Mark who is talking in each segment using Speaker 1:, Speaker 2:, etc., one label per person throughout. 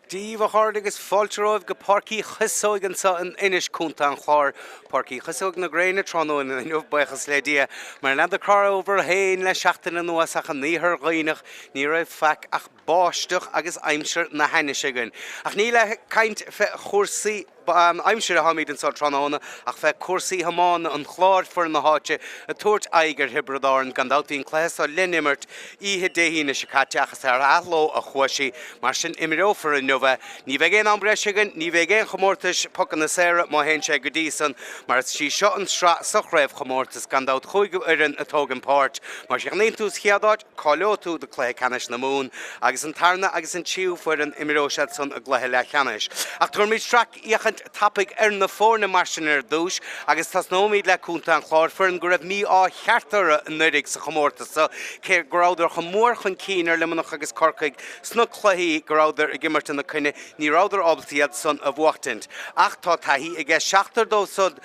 Speaker 1: Dia daoibh a chairde agus fáilte romhaibh go Páirc Uí Chíosóg anseo in Inis, Co. an Chláir. Páirc Uí Chíosóg na gréine tráthnóna inniu, buíochas le Dia, mar n'fheadar cá rabhabhair féin le seachtain anuas ach in Iarthar Dhuibhneach ní raibh faic ach báisteach agus aimsir na hainnise againn. Ach ní le caint fé chúrsaí aimsire atáimid anseo tráthnóna ach fé cúrsaí iomána an Chláir, foireann na háite, ag tabhairt aghaidh ar Thiobraid Árann. Gan dabht bhí an cluiche seo le n-imirt oíche Dé hAoine seo caite ach is ar athló a chuaigh sí. Mar sin imreofar inniu é. Ní bheidh aon am breise againn, ní bheidh aon chomórtais pocanna saora má théann sé go dtí san mar is í seo an sraith sa chraobhchomórtas. Gan dabht chúig fhoireann ag tógaint páirt. Má chríochnaíonn tú sa chéad áit, cáileoidh tú do cluiche ceannais na Mumhan agus an tarna agus an tríú foireann imreoidh siad san i gcluiche leathcheannais. Ach tabharfaimid sracfhéachaint tapaidh ar na foirne mar sin ar dtús agus tosnóimid le Contae an Chláir, foireann go raibh mí-ádh ceart orthu anuraidh sa chomórtas seo cé go rabhadar chomh mór chun cinn ar Luimneach agus Corcaigh sna cluichí go rabhadar ag imirt ina coinne, ní rabhadar ábalta iad san a bhuachtaint. Ach tá taithí aige seachtar dóibh san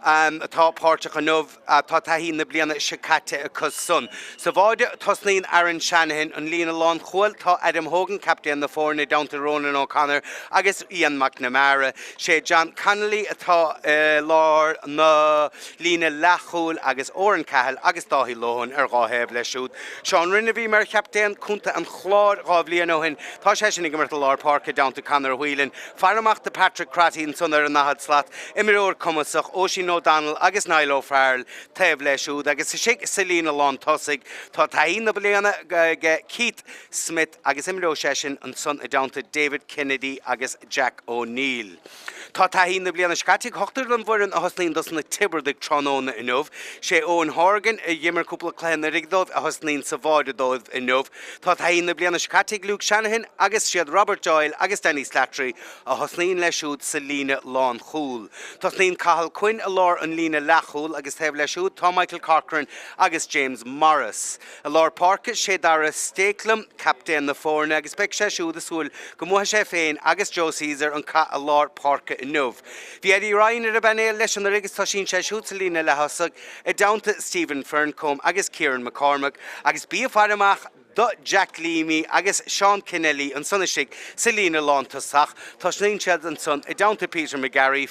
Speaker 1: atá páirteach inniu. Tá taithí na bliana seo caite acu san. Sa bháide, tosnaíonn Aaron Shanahan, an líne lánchúil, tá Adam Hogan, captaen na foirne, i dteannta Ronan O'Connor agus Ian McNamara. Sé John Connolly atá i lár na líne leathchúil agus Odhrán Cahill agus Dáithí Lohan ar dhá thaobh leis siúd. Seán Rynne a bhí mar chaptaen contae an Chláir 2 bhliain ó shin. Tá seisean ag imirt i lár páirce i dteannta Conor Whelan. Faire amach do Patrick Crotty ansan ar an ndaichead slat, imreoir cumasach, Oisín O'Donnell agus Niall O'Farrell taobh leis siúd agus istigh sa líne lán tosaigh tá taithí na bliana aige Keith Smith agus imreoidh seisean ansan i dteannta David Kennedy agus Jack O'Neill. Tá taithí na bliana seo caite ag ochtar den bhfoireann a thosnaíonn dos na Tiobradaigh tráthnóna inniu. Sé Eoin Horgan, a dh'imir cúpla cluiche anuraidh dóibh, a thosnaíonn sa bháide dóibh inniu. Tá taithí na bliana seo caite ag Luke Shanahan agus siad Robert Doyle agus Danny Slattery a thosnaíonn leis siúd sa líne lánchúil. Tosnaíonn Cathal Quinn i lár an líne leathchúil agus taobh leis siúd tá Michael Corcoran agus James Morris. I lár páirce, sé Darragh Stakelum captaen na foirne agus beidh sé siúd ag súil go mbuafaidh sé féin agus Joe Caesar an cath i lár páirce inniu. Bhí Eddie Ryan ar an bpainéal leis anuraidh agus tosaíonn sé siúd sa líne leath-thosaigh i dteannta Stephen Ferncombe agus Kieran McCormack agus bí ag faire amach do Jack Leamy agus Seán Kennelly ansan istigh sa líne lántosach. Tosnaíonn siad ansan i dteannta Peter McGarry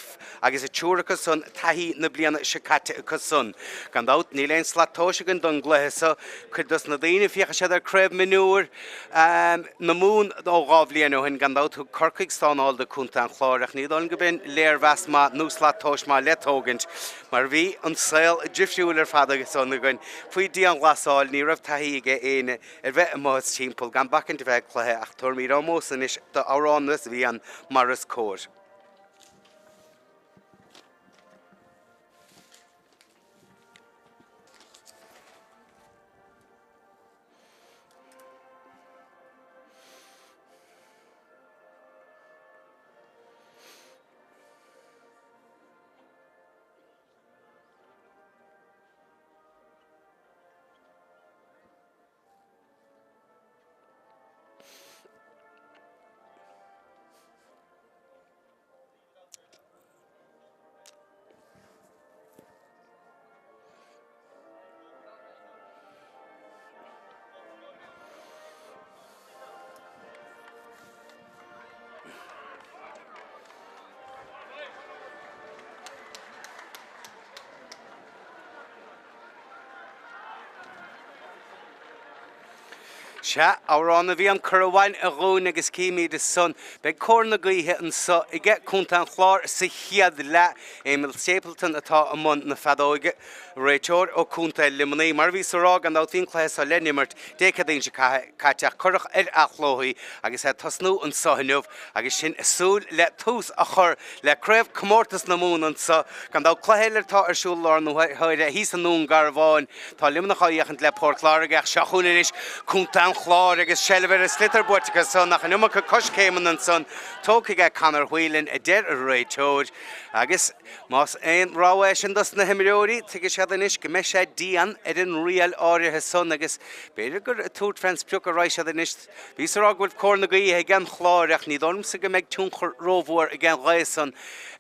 Speaker 1: agus an triúr acu san taithí na bliana seo caite acu san. Gan dabht níl aon slat tomhais againn don gcluiche so. Cuid dos na daoine féachfaidh siad ar Craobh Mionúir na Mumhan ó 2 bhliain ó shin. Gan dabht thug Corcaigh stánáil do Contae an Chláir ach ní dóigh liom go b'in léirmheas maith nó slat tomhais maith le tógaint Mar bhí an saol difriúil ar fad ansan againn faoi dianghlasáil, ní raibh taithí aige éinne ar bheith amuigh is timpeall, gan bacaint a bheith ag cluiche, ach tabharfaimid ómós anois d'amhrán na bhFiann mar is cóir. Sea, amhrán na bhFiann cur amháin a dhúinn agus címid ansan. Beidh cóir na gaoithe anso aige Contae an Chláir sa chéad leath. Emil Stapleton atá i mbun na feadóige. Réiteoir ó Contae Luimnigh. Mar a bhíos a rá, gan dabht bhí an cluiche seo le n-imirt Dé Céadaoin seo caite ach cuireadh ar athló í agus é ag tosnú anso inniu agus sinn ag súil le tús a chur le Craobh Comórtas na Mumhan anso. Gan dabht cluiche eile atá ar siúl i láthair na huaire thíos i nDún Garbháin. Tá Luimneach á fhéachaint le Port Láirge ach seo chugainn anois Contae an Chláir agus seilbh ar an sliotar buaite acu san ach an iomarca coiscéimeanna ansan tógtha aige Conor Whelan a deir an réiteoir agus Más aon rabhadh é sin dos na himreoirí, tuigfidh siad anois go mbeidh sé dian ar an riail áirithe san agus b'fhéidir gur ag tabhairt fén sprioc a raghaidh siad anois. Bhíos a rá go bhfuil cóir na gaoithe ag an Chlár ach ní dóigh liomsa go mbeidh tionchar rómhór ag an ghaoth san.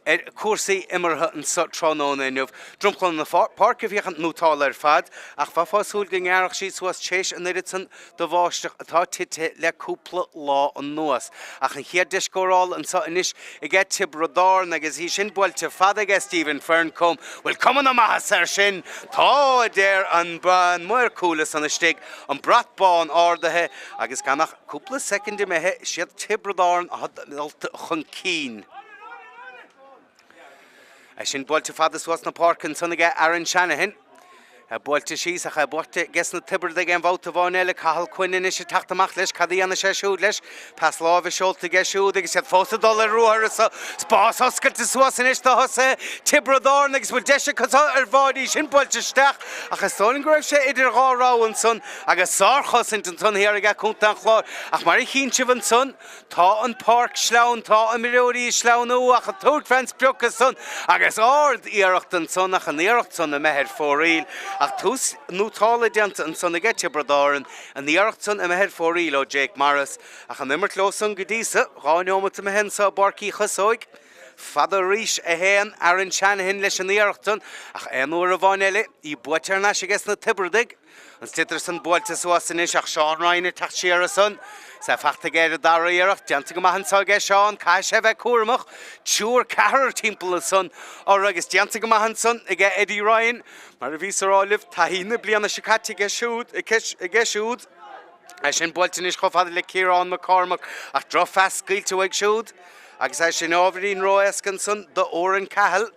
Speaker 1: ar cúrsaí imeartha anso tráthnóna inniu. Dromchla na páirce ag féachaint nótálta ar fad, ach bheifeá ag súil go ngearrfadh sí suas tar éis an oiread san de bháisteach atá tite le cúpla lá anuas. Ach an chéad deis scórála anso anois aige Tiobraid Árann agus í sin buailte fada aige Stephen Ferncombe. Bhfuil cuma na maitheasa air sin? Tá, a deir an maor cúil ansan istigh, an brat bán ardaithe agus gan ach cúpla soicind imithe, is iad Tiobraid Árann atá dulta chun cinn. É sin buailte fada suas na páirce ansan aige Aaron Shanahan. É buailte síos ach é buailte aige sna Tiobradaigh aon bhabhta amháin eile. Cathal Quinn anois ag teacht amach leis. Cad a dhéanfaidh sé siúd leis? Pas láimhe seolta aige siúd agus iad fós ag dul ar ruathar anso. Spás oscailte suas anois do thosaithe Tiobraid Árann agus bhfuil deis acu ar bháide í sin buailte isteach ach is dóigh liom go raibh sé idir dhá rogha ansan agus sárchosaint ansan thiar aige Contae an Chláir ach mar a chíonn sibh ansan Tá an pháirc sleamhain, tá imreoirí ag sleamhnú ach ag tabhairt fén sprioc ansan agus ard iarracht ansan ach an iarracht san imithe ar fóraoil ach tús nótála déanta ansan aige Tiobraid Árann, an iarracht san imithe ar fóraoil ó Jake Morris ach an imirt leo san go dtí so, 2 neomat imithe anso i bPáirc Uí Chosóig. Fada arís a théann Aaron Shanahan leis an iarracht san ach aon uair amháin eile í buaite thar n-ais aige sna Tiobradaigh. An sliotar san buailte suas anois ach Seán Ryan ag teacht siar ansan. Is é fachta aige ar an dara iarracht. Déanta go maith anso aige Seán. Caithfidh sé a bheith cúramach. Triúr, ceathrar timpeall ansan orthu agus déanta go maith ansan aige Eddie Ryan. Mar a bhíos a rá libh, taithí na bliana seo caite aige siúd, aige siúd. É sin buailte anois chomh fada le Ciarán McCormack ach drochphas scaoilte uaidh siúd agus é sin ábhairín ró-éasca ansan do Odhrán Cahill.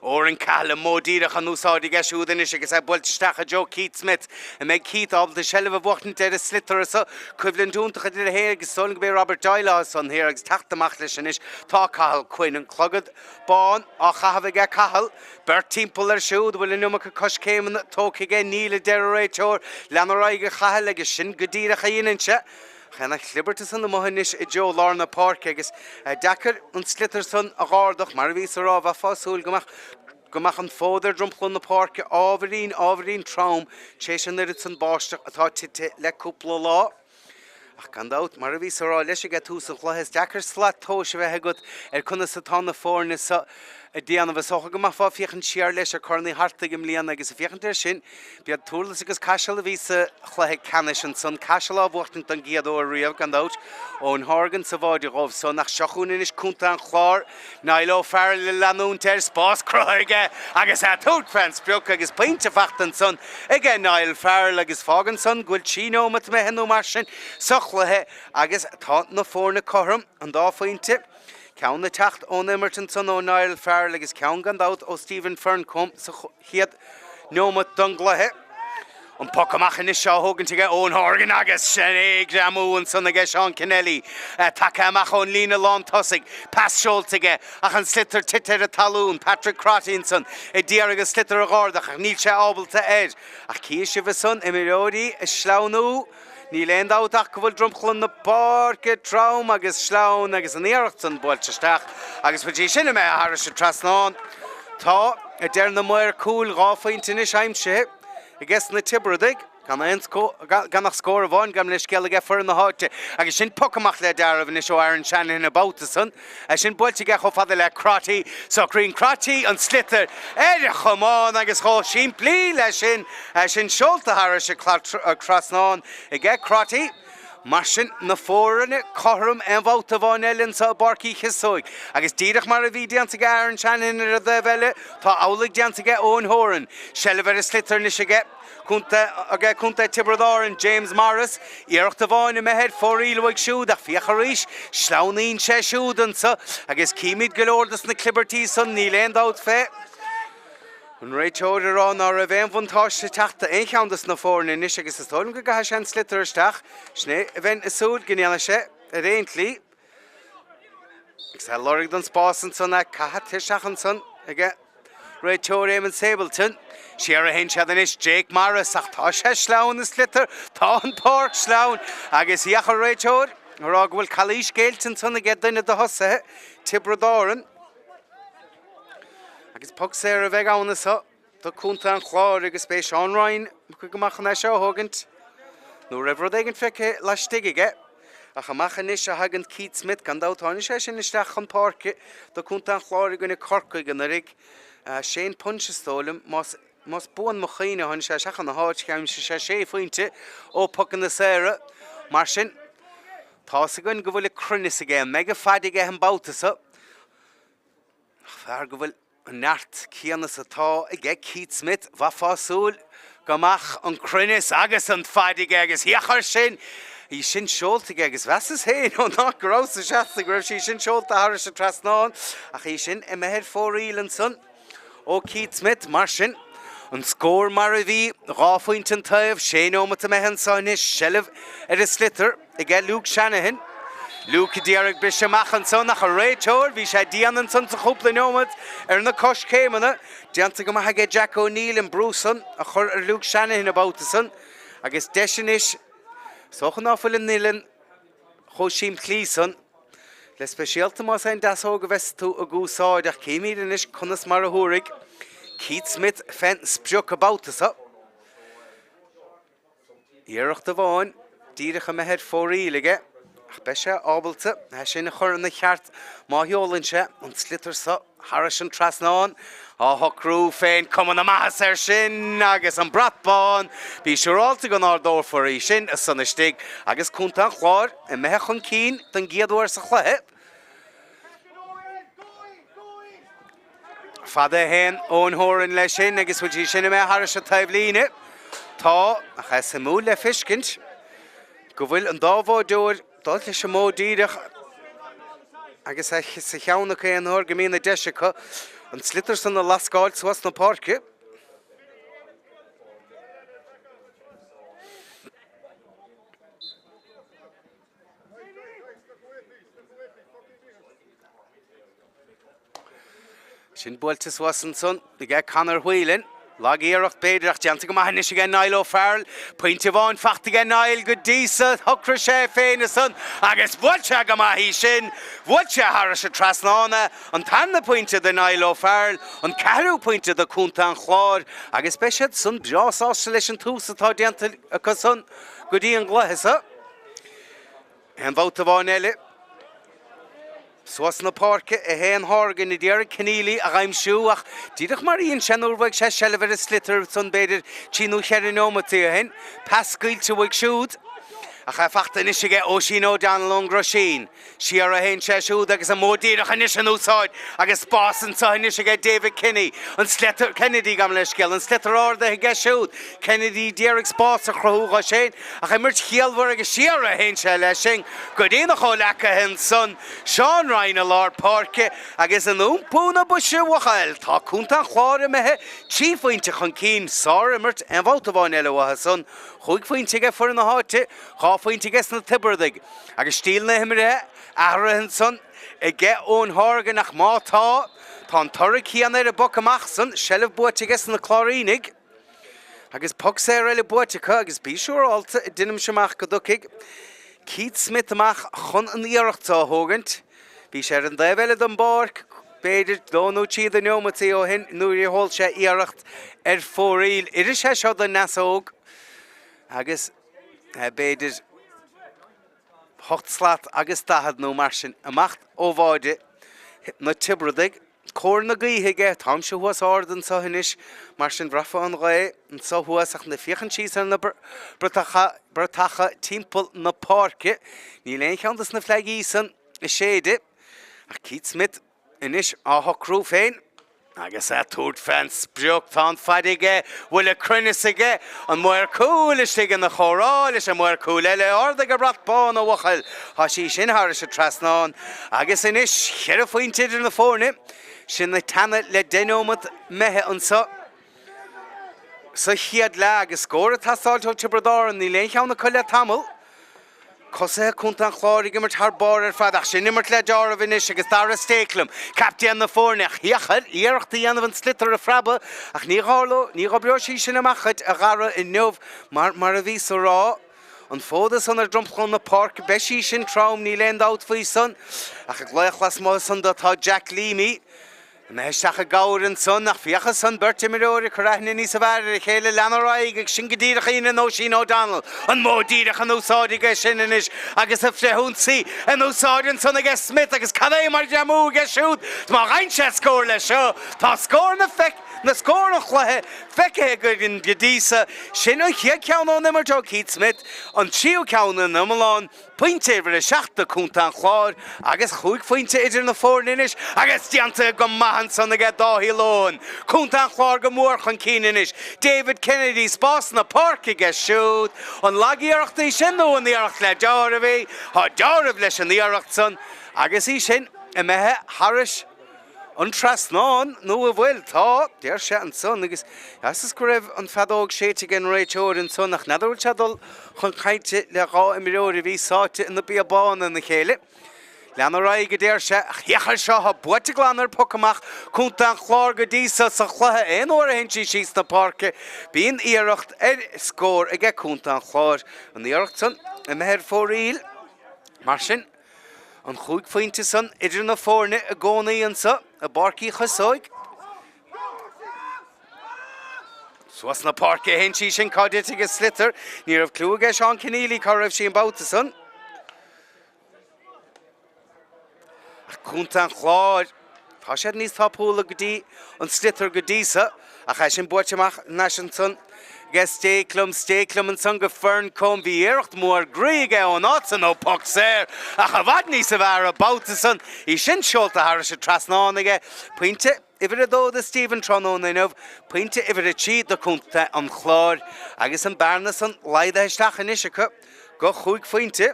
Speaker 1: Odhrán Cahill an modh díreach in úsáid aige siúd anois agus é buailte isteach i dtreo Keith Smith. An mbeidh Keith ábalta seilbh a bhuachtaint ar an sliotar anso? Coimhlint iontach idir é féin agus is dóigh liom go b'é Robert Doyle atá ansan thiar agus teacht amach leis anois tá Cathal Quinn. An clogad bán á chaitheamh aige Cathal. Beirt timpeall air siúd a bhfuil an iomarca coiscéimeanna tógtha aige. Níl, a deir an réiteoir. Lean ar aghaidh a Chathail agus sin go díreach a dheineann sé. Ach an chlibirt san amuigh anois i dtreo lár na páirce agus deacair an sliotar san a dh'ardach mar a bhíos a rá, bheifeá ag súil go mbeadh go mbeadh an fód ar dromchla na páirce ábhairín, ábhairín trom tar éis an oiread san báisteach atá tite le cúpla lá. Ach gan dabht, mar a bhíos a rá leis ag tús an chluiche, is deacair slat tomhais a bheith agat ar conas atá na foirne so ag déanamh. Is dócha go mbeifeá ag féachaint siar leis ar Corn Uí Thartaigh i mbliana agus ag féachaint air sin, B'iad Durlas agus Caiseal a bhí sa chluiche ceannais ansan, Caiseal á bhuachtaint don gcéad uair riamh, gan dabht, Eoin Horgan sa bháide dhóibh san, ach seo chugainn anois Contae an Chláir, Niall O'Farrell ag leanúint air, spás cruthaithe aige agus é ag tabhairt fén sprioc agus pointe fachta ansan aige Niall Farrell agus fágann san go bhfuil 3 neomat imithe nó mar sin sa chluiche agus tá na foirne cothrom, an dá phointe. Ceann ag teacht ón imirt ansan ó Niall Farrell agus ceann gan dabht ó Stephen Ferncombe sa chéad neomat don gcluiche. An poc amach anois á thógaint aige Eoin Horgan agus sin é ag greamú ansan aige Seán Kennelly. Tagtha amach ón líne lán tosaigh. Pas seolta aige ach an sliotar tite ar an talún. Patrick Crotty ansan ag iarraidh an sliotar a dh'ardach ach níl sé ábalta air. Ach chífidh sibh ansan imreoirí ag sleamhnú. Níl aon dabht ach go bhfuil dromchla na páirce trom agus sleamhain agus an iarracht san buailte isteach agus bhfuil sí sin imithe thairis an trasnán. Tá, a deir na maoir cúil, 2 phointe anois aimsithe aige na Tiobradaigh, gan aon gan ach scór amháin gabh mo leithscéal aige foireann na háite agus sin poc amach le dealramh anois ó Aaron Shanahan an babhta san. É sin buailte aige chomh fada le Crotty. Socraíonn Crotty an sliotar ar a chamán agus chomh simplí leis sin, é sin seolta thairis an trasnán aige Crotty. Mar sin, na foirne cothrom aon bhabhta amháin eile anseo i bPáirc Uí Chíosóig. Agus díreach mar a bhí déanta aige Aaron Shanahan ar an dtaobh eile, tá amhlaidh déanta aige Eoin Horan. Seilbh ar an sliotar anois aige. Contae aige Contae Tiobraid Árann, James Morris, iarracht amháin imithe ar fóraoil uaidh siúd ach féach arís, sleamhnaíonn sé siúd anso agus címid go leor dos na clibirtí san, níl aon dabht fé. An réiteoir ag rá ná raibh aon bhuntáiste ag teacht d'aon cheann dos na foirne anois agus is dóigh liom go gcaithfidh sé an sliotar isteach, sin é a bheinn ag súil go ndéanfaidh sé ar aon tslí. Agus é ag lorg don spás ansan é caite isteach ansan aige. Réiteoir Éamonn Sableton. Siar a théann siad anois, Jake Morris, ach tá sé sleamhain an sliotar, tá an pháirc sleamhain agus féach an réiteoir ag rá go bhfuil calaois géillte ansan aige duine de thosaithe Tiobraid Árann. Agus poc saor a bheidh ann anso do Chontae an Chláir agus beidh Seán Ryan ag amach chun é seo a thógaint. Nó raibh rud éigin feicthe laistigh aige. Ach amach anois a thagann Keith Smith, gan dabht tháinig sé sin isteach chun páirce do Contae an Chláir i gcoinne Corcaigh anuraidh. Shane Punch is dóigh liom, más más buan mo chuimhne, tháinig sé isteach ina háit, d'aimsigh sé sé phointe ó pocanna saora. Mar sin, tá's againn go bhfuil an cruinneas aige, an mbeidh an faid aige an babhta seo? Ach fear go bhfuil an neart céanna is atá aige Keith Smith, bheifeá ag súil go mbeadh an cruinneas agus an faid aige agus féach air sin, í sin seolta aige agus mheasas féin ón áit go rabhas-sa seasta go raibh sí sin seolta thairis an trasnán ach í sin imithe ar fóraoil ansan. Ó Keith Smith, mar sin, an scór mar a bhí, 2 phointe an taobh, sé neomat imithe anso anois, seilbh ar an sliotar aige Luke Shanahan. Luke a d'iarraidh briseadh amach ansan ach an réiteoir, bhí sé dian ansan sa chúpla neomat ar na coiscéimeanna. Déanta go maith aige Jack O'Neill an brú san a chur ar Luke Shanahan an babhta san agus deis anois, is dócha ná fuil an uillinn chomh simplí san, le speisialta más é an deasóg a bheas tú ag úsáid, ach címid anois conas mar a thabharfaidh Keith Smith fén sprioc an babhta seo. Iarracht amháin díreach imithe ar fóraoil aige, ach beidh sé ábalta é sin a chur ina cheart má sheolann sé an sliotar seo Thairis an trasnán, á shocrú féin, cuma na maitheasa air sin agus an brat bán, bí siúrálta go n-ardófar í sin ansan istigh agus Contae an Chláir imithe chun cinn don gcéad uair sa chluiche. Fada a théann Eoin Horan leis sin agus bhfuil sí sin imithe thairis an taobhlíne? Tá, ach é suimiúil le feiscint go bhfuil an dá bháideoir Dul leis an modh díreach agus é sa cheann acu aon uair go mbíonn an deis acu an sliotar san a lascáil suas na páirce. Sin buailte suas ansan aige Conor Whelan. Lag-iarracht b'fhéidir ach déanta go maith anois aige Niall O'Farrell. Pointe amháin fachta aige Niall go dtí so. Shocraigh sé féin ansan agus bhuail sé go maith í sin. Bhuail sé thairis an trasnán é. An tarna pointe do Niall O'Farrell, an ceathrú pointe do Contae an Chláir agus beidh siad san breá sásta leis an tús atá déanta acu san go dtí an gcluiche so. Aon bhabhta amháin eile. Suas na páirce a théann Horgan ag iarraidh Kenneally a dh'aimsiú ach díreach mar a dhein sé nuair a bhuaigh sé seilbh ar an sliotar san b'fhéidir trí nó cheithre neomat ó shin. Pas scaoilte uaidh siúd ach é fachta anois aige Oisín O'Donnell ón gCroisín. Siar a théann sé siúd agus an modh díreach anois in úsáid agus spás anseo anois aige David Kenny. An sliotar, Kennedy gabh mo leithscéal, an sliotar ardaithe aige siúd. Kennedy d'iarraidh spás a chruthú dho féin Ach imirt chiallmhar agus siar a théann sé leis sin go dtína chomhleacaithe ansan, Seán Ryan i lár páirce agus in iompú na boise a bhuachaill. Tá Contae an Chláir imithe 3 phointe chun cinn. Sár-imirt aon bhabhta amháin eile uathu san. Chúig phointe aige foireann na háite, 2 phointe aige sna Tiobradaigh. Agus stíl na himeartha athraithe ansan aige Eoin Horgan ach má tá, tá an toradh céanna ar an bpoc amach san, seilbh buaite aige sna Cláirínigh. Agus poc saor eile buaite acu agus bí siúrálta, deinimse amach go dtiocfaidh Keith Smith amach chun an iarracht seo a thógaint. Bhí sé ar an dtaobh eile den bpáirc b'fhéidir dó nó trí de neomataí ó shin nuair a sheol sé iarracht ar fóraoil. Oirfidh sé seo don ndeasóg agus b'fhéidir hocht slat agus 40 nó mar sin amach ó bháide na Tiobradaigh. Cóir na gaoithe aige, táimse thuas ard anso anois, mar sin bhraithfeá an ghaoth anso thuas ach ná féachann síos ar na bratacha timpeall na páirce, níl aon cheann dos na fleaigí san ag séideadh ach Keith Smith anois á shocrú féin agus é tabhairt fén sprioc. Tá an faid aige, bhfuil an cruinneas aige, an maor cúil istigh ina chomhrá leis an maor cúil eile, ardaigh an brat bán a bhuachaill, tá sí sin thairis an trasnán. Agus anois, cheithre phointe idir na foirne, sinn ag teannadh le deich neomat imithe anso sa chéad leath agus scór ag teastáilt ó Tiobraid Árann, níl aon cheann acu le tamall. Tosaithe Contae an Chláir ag imirt thar barr ar fad ach sin imirt le deáramh anois agus Darragh Stakelum, captaen na foirne, féach air iarracht a dhéanamh an sliotar a phreabadh ach ní tharlóidh, ní dh'oibreoidh sí sin amach dhuit a Dhara inniu mar, mar a bhíos a rá, An fód ansan ar dromchla na páirce, beidh sí sin trom, níl aon dabht faoi san. Ach ag glaoch lasmuigh ansan do tá Jack Leamy. Imithe isteach i gcabhair ansan ach féach ansan beirt imreoir ag cur aithne níosa bhfearr ar a chéile lean ar aghaidh agus sin go díreach í in Oisín O'Donnell. An modh díreach in úsáid aige sin anois agus an frithionsaí in úsáid ansan aige Smith agus cad é mar ghreamú aige siúd má fhaigheann sé scór leis seo tá scór na na scór an chluiche feicthe againn go dtí so. Sin an chéad cheann ón imirt ó Keith Smith, an tríú ceann ina iomlán. Pointe uimhir a 7 do Chontae an Chláir agus chúig phointe idir na foirne anois agus déanta go maith ansan aige Dáithí Lohan. Contae an Chláir go mór chun cinn anois. David Kennedy, spás na páirce aige siúd. An lag-iarracht í sin nó an iarracht le deáramh í? Tá deáramh leis an iarracht san agus í sin imithe thairis an trasnán nó an bhfuil? Tá, deir sé ansan agus mheasas go raibh an feadóg séidte ag an réiteoir ansan ach n'fheadar bhfuil sé ag dul chun cainte le dhá imreoir a bhí sáite ina bpíobán ina chéile. Lean ar aghaidh, a deir sé, ach féach air seo, tá buaite glan ar poc amach Contae an Chláir go dtí so sa chluiche. Aon uair a théann sí síos na páirce, bíonn iarracht ar scór aige Contae an Chláir. An iarracht san imithe ar fóraoil. Mar sin, An chúig phointe san idir na foirne i gcónaí anso i bPáirc Uí Chosóig. Suas na páirce a théann sí sin, cá dtitfidh an sliotar? Ní raibh cliú aige Seán Keneally cá raibh sí an babhta san. Ach Contae an Chláir, tá siad níos tapúla go dtí an sliotar go dtí so, ach é sin buailte amach anois ansan aige Stakelum, Stakelum ansan go Ferncombe, bhí iarracht mhór groí aige ón áit san ó poc saor, ach i bhfad níosa bhfearr an babhta san, í sin seolta thairis an trasnán aige, pointe uimhir a dó do Stephen tráthnóna inniu, pointe uimhir a trí do Chontae an Chláir agus an bearna san laghdaithe isteach anois acu go chúig phointe.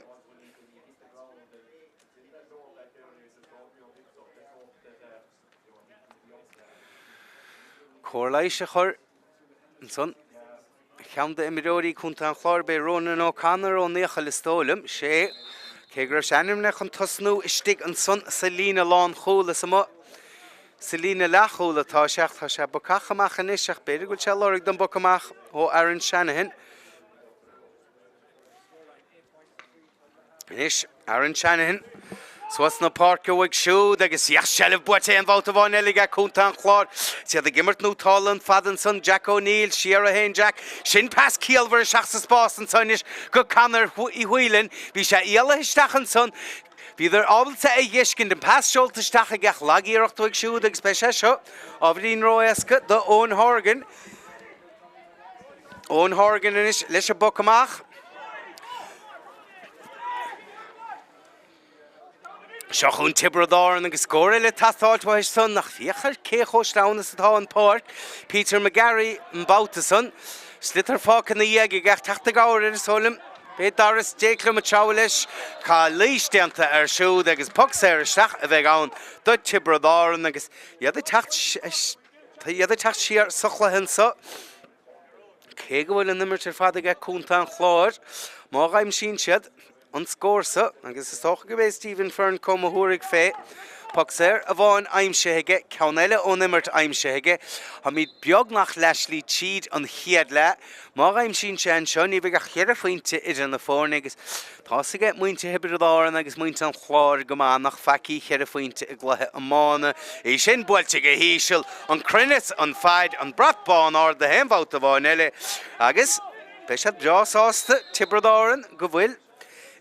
Speaker 1: Cóir leighis a chur ansan ar cheann d'imreoirí Chontae an Chláir, b'é Ronan O'Connor ón Eochaill is dóigh liom. Sé, cé go raibh sé ainmnithe chun tosnú istigh ansan sa líne lánchúil, is amuigh sa líne leathchúil atá sé ach tá sé bacach amach anois ach b'fhéidir go bhfuil sé ag lorg don bpoc amach ó Aaron Shanahan. Anois, Aaron Shanahan suas na páirce uaidh siúd agus féach seilbh buaite aon bhabhta amháin eile aige Contae an Chláir. Is iad ag imirt nótála an fada ansan Jack O'Neill, siar a théann Jack. Sin pas ciallmhar isteach sa spás ansan anois go Conor Whelan. Bhí sé éalaithe isteach ansan. Bhíodar ábalta é dh'fheiscint, an pas seolta isteach aige ach lag-iarracht uaidh siúd agus beidh sé seo ábhairín ró-éasca do Eoin Horgan. Eoin Horgan anois leis an bpoc amach. Seo chugainn Tiobraid Árann agus scór eile ag teastáilt uathu san ach féach ar cé chomh sleamhain is atá an pháirc. Peter McGarry an babhta san. Sliotar fágtha ina dhiaidh aige ach teacht i gcabhair air is dóigh liom. B'é Darragh Stakelum ag treabhadh leis. Calaois déanta air siúd agus poc saor isteach a bheidh ann do Tiobraid Árann agus iad ag teacht Tá iad ag teacht siar sa chluiche anso. Cé go bhfuil an imirt ar fad aige Contae an Chláir, má dh'aimsíonn siad an scór so, agus is dócha gurb é Stephen Ferncombe a thabharfaidh fé, poc saor amháin aimsithe aige, ceann eile ón imirt aimsithe aige, táimid beagnach leathshlí tríd an chéad leath. Má dh'aimsíonn sé anseo, ní bheidh ach cheithre phointe idir na foirne agus Tá's aige muintir Thiobraid Árann agus muintir an Chláir go maith nach faic í cheithre phointe i gcluiche iomána. Í sin buailte go híseal, an cruinneas, an faid, an brat bán ardaithe aon bhabhta amháin eile agus beidh siad breá sásta, Tiobraid Árann, go bhfuil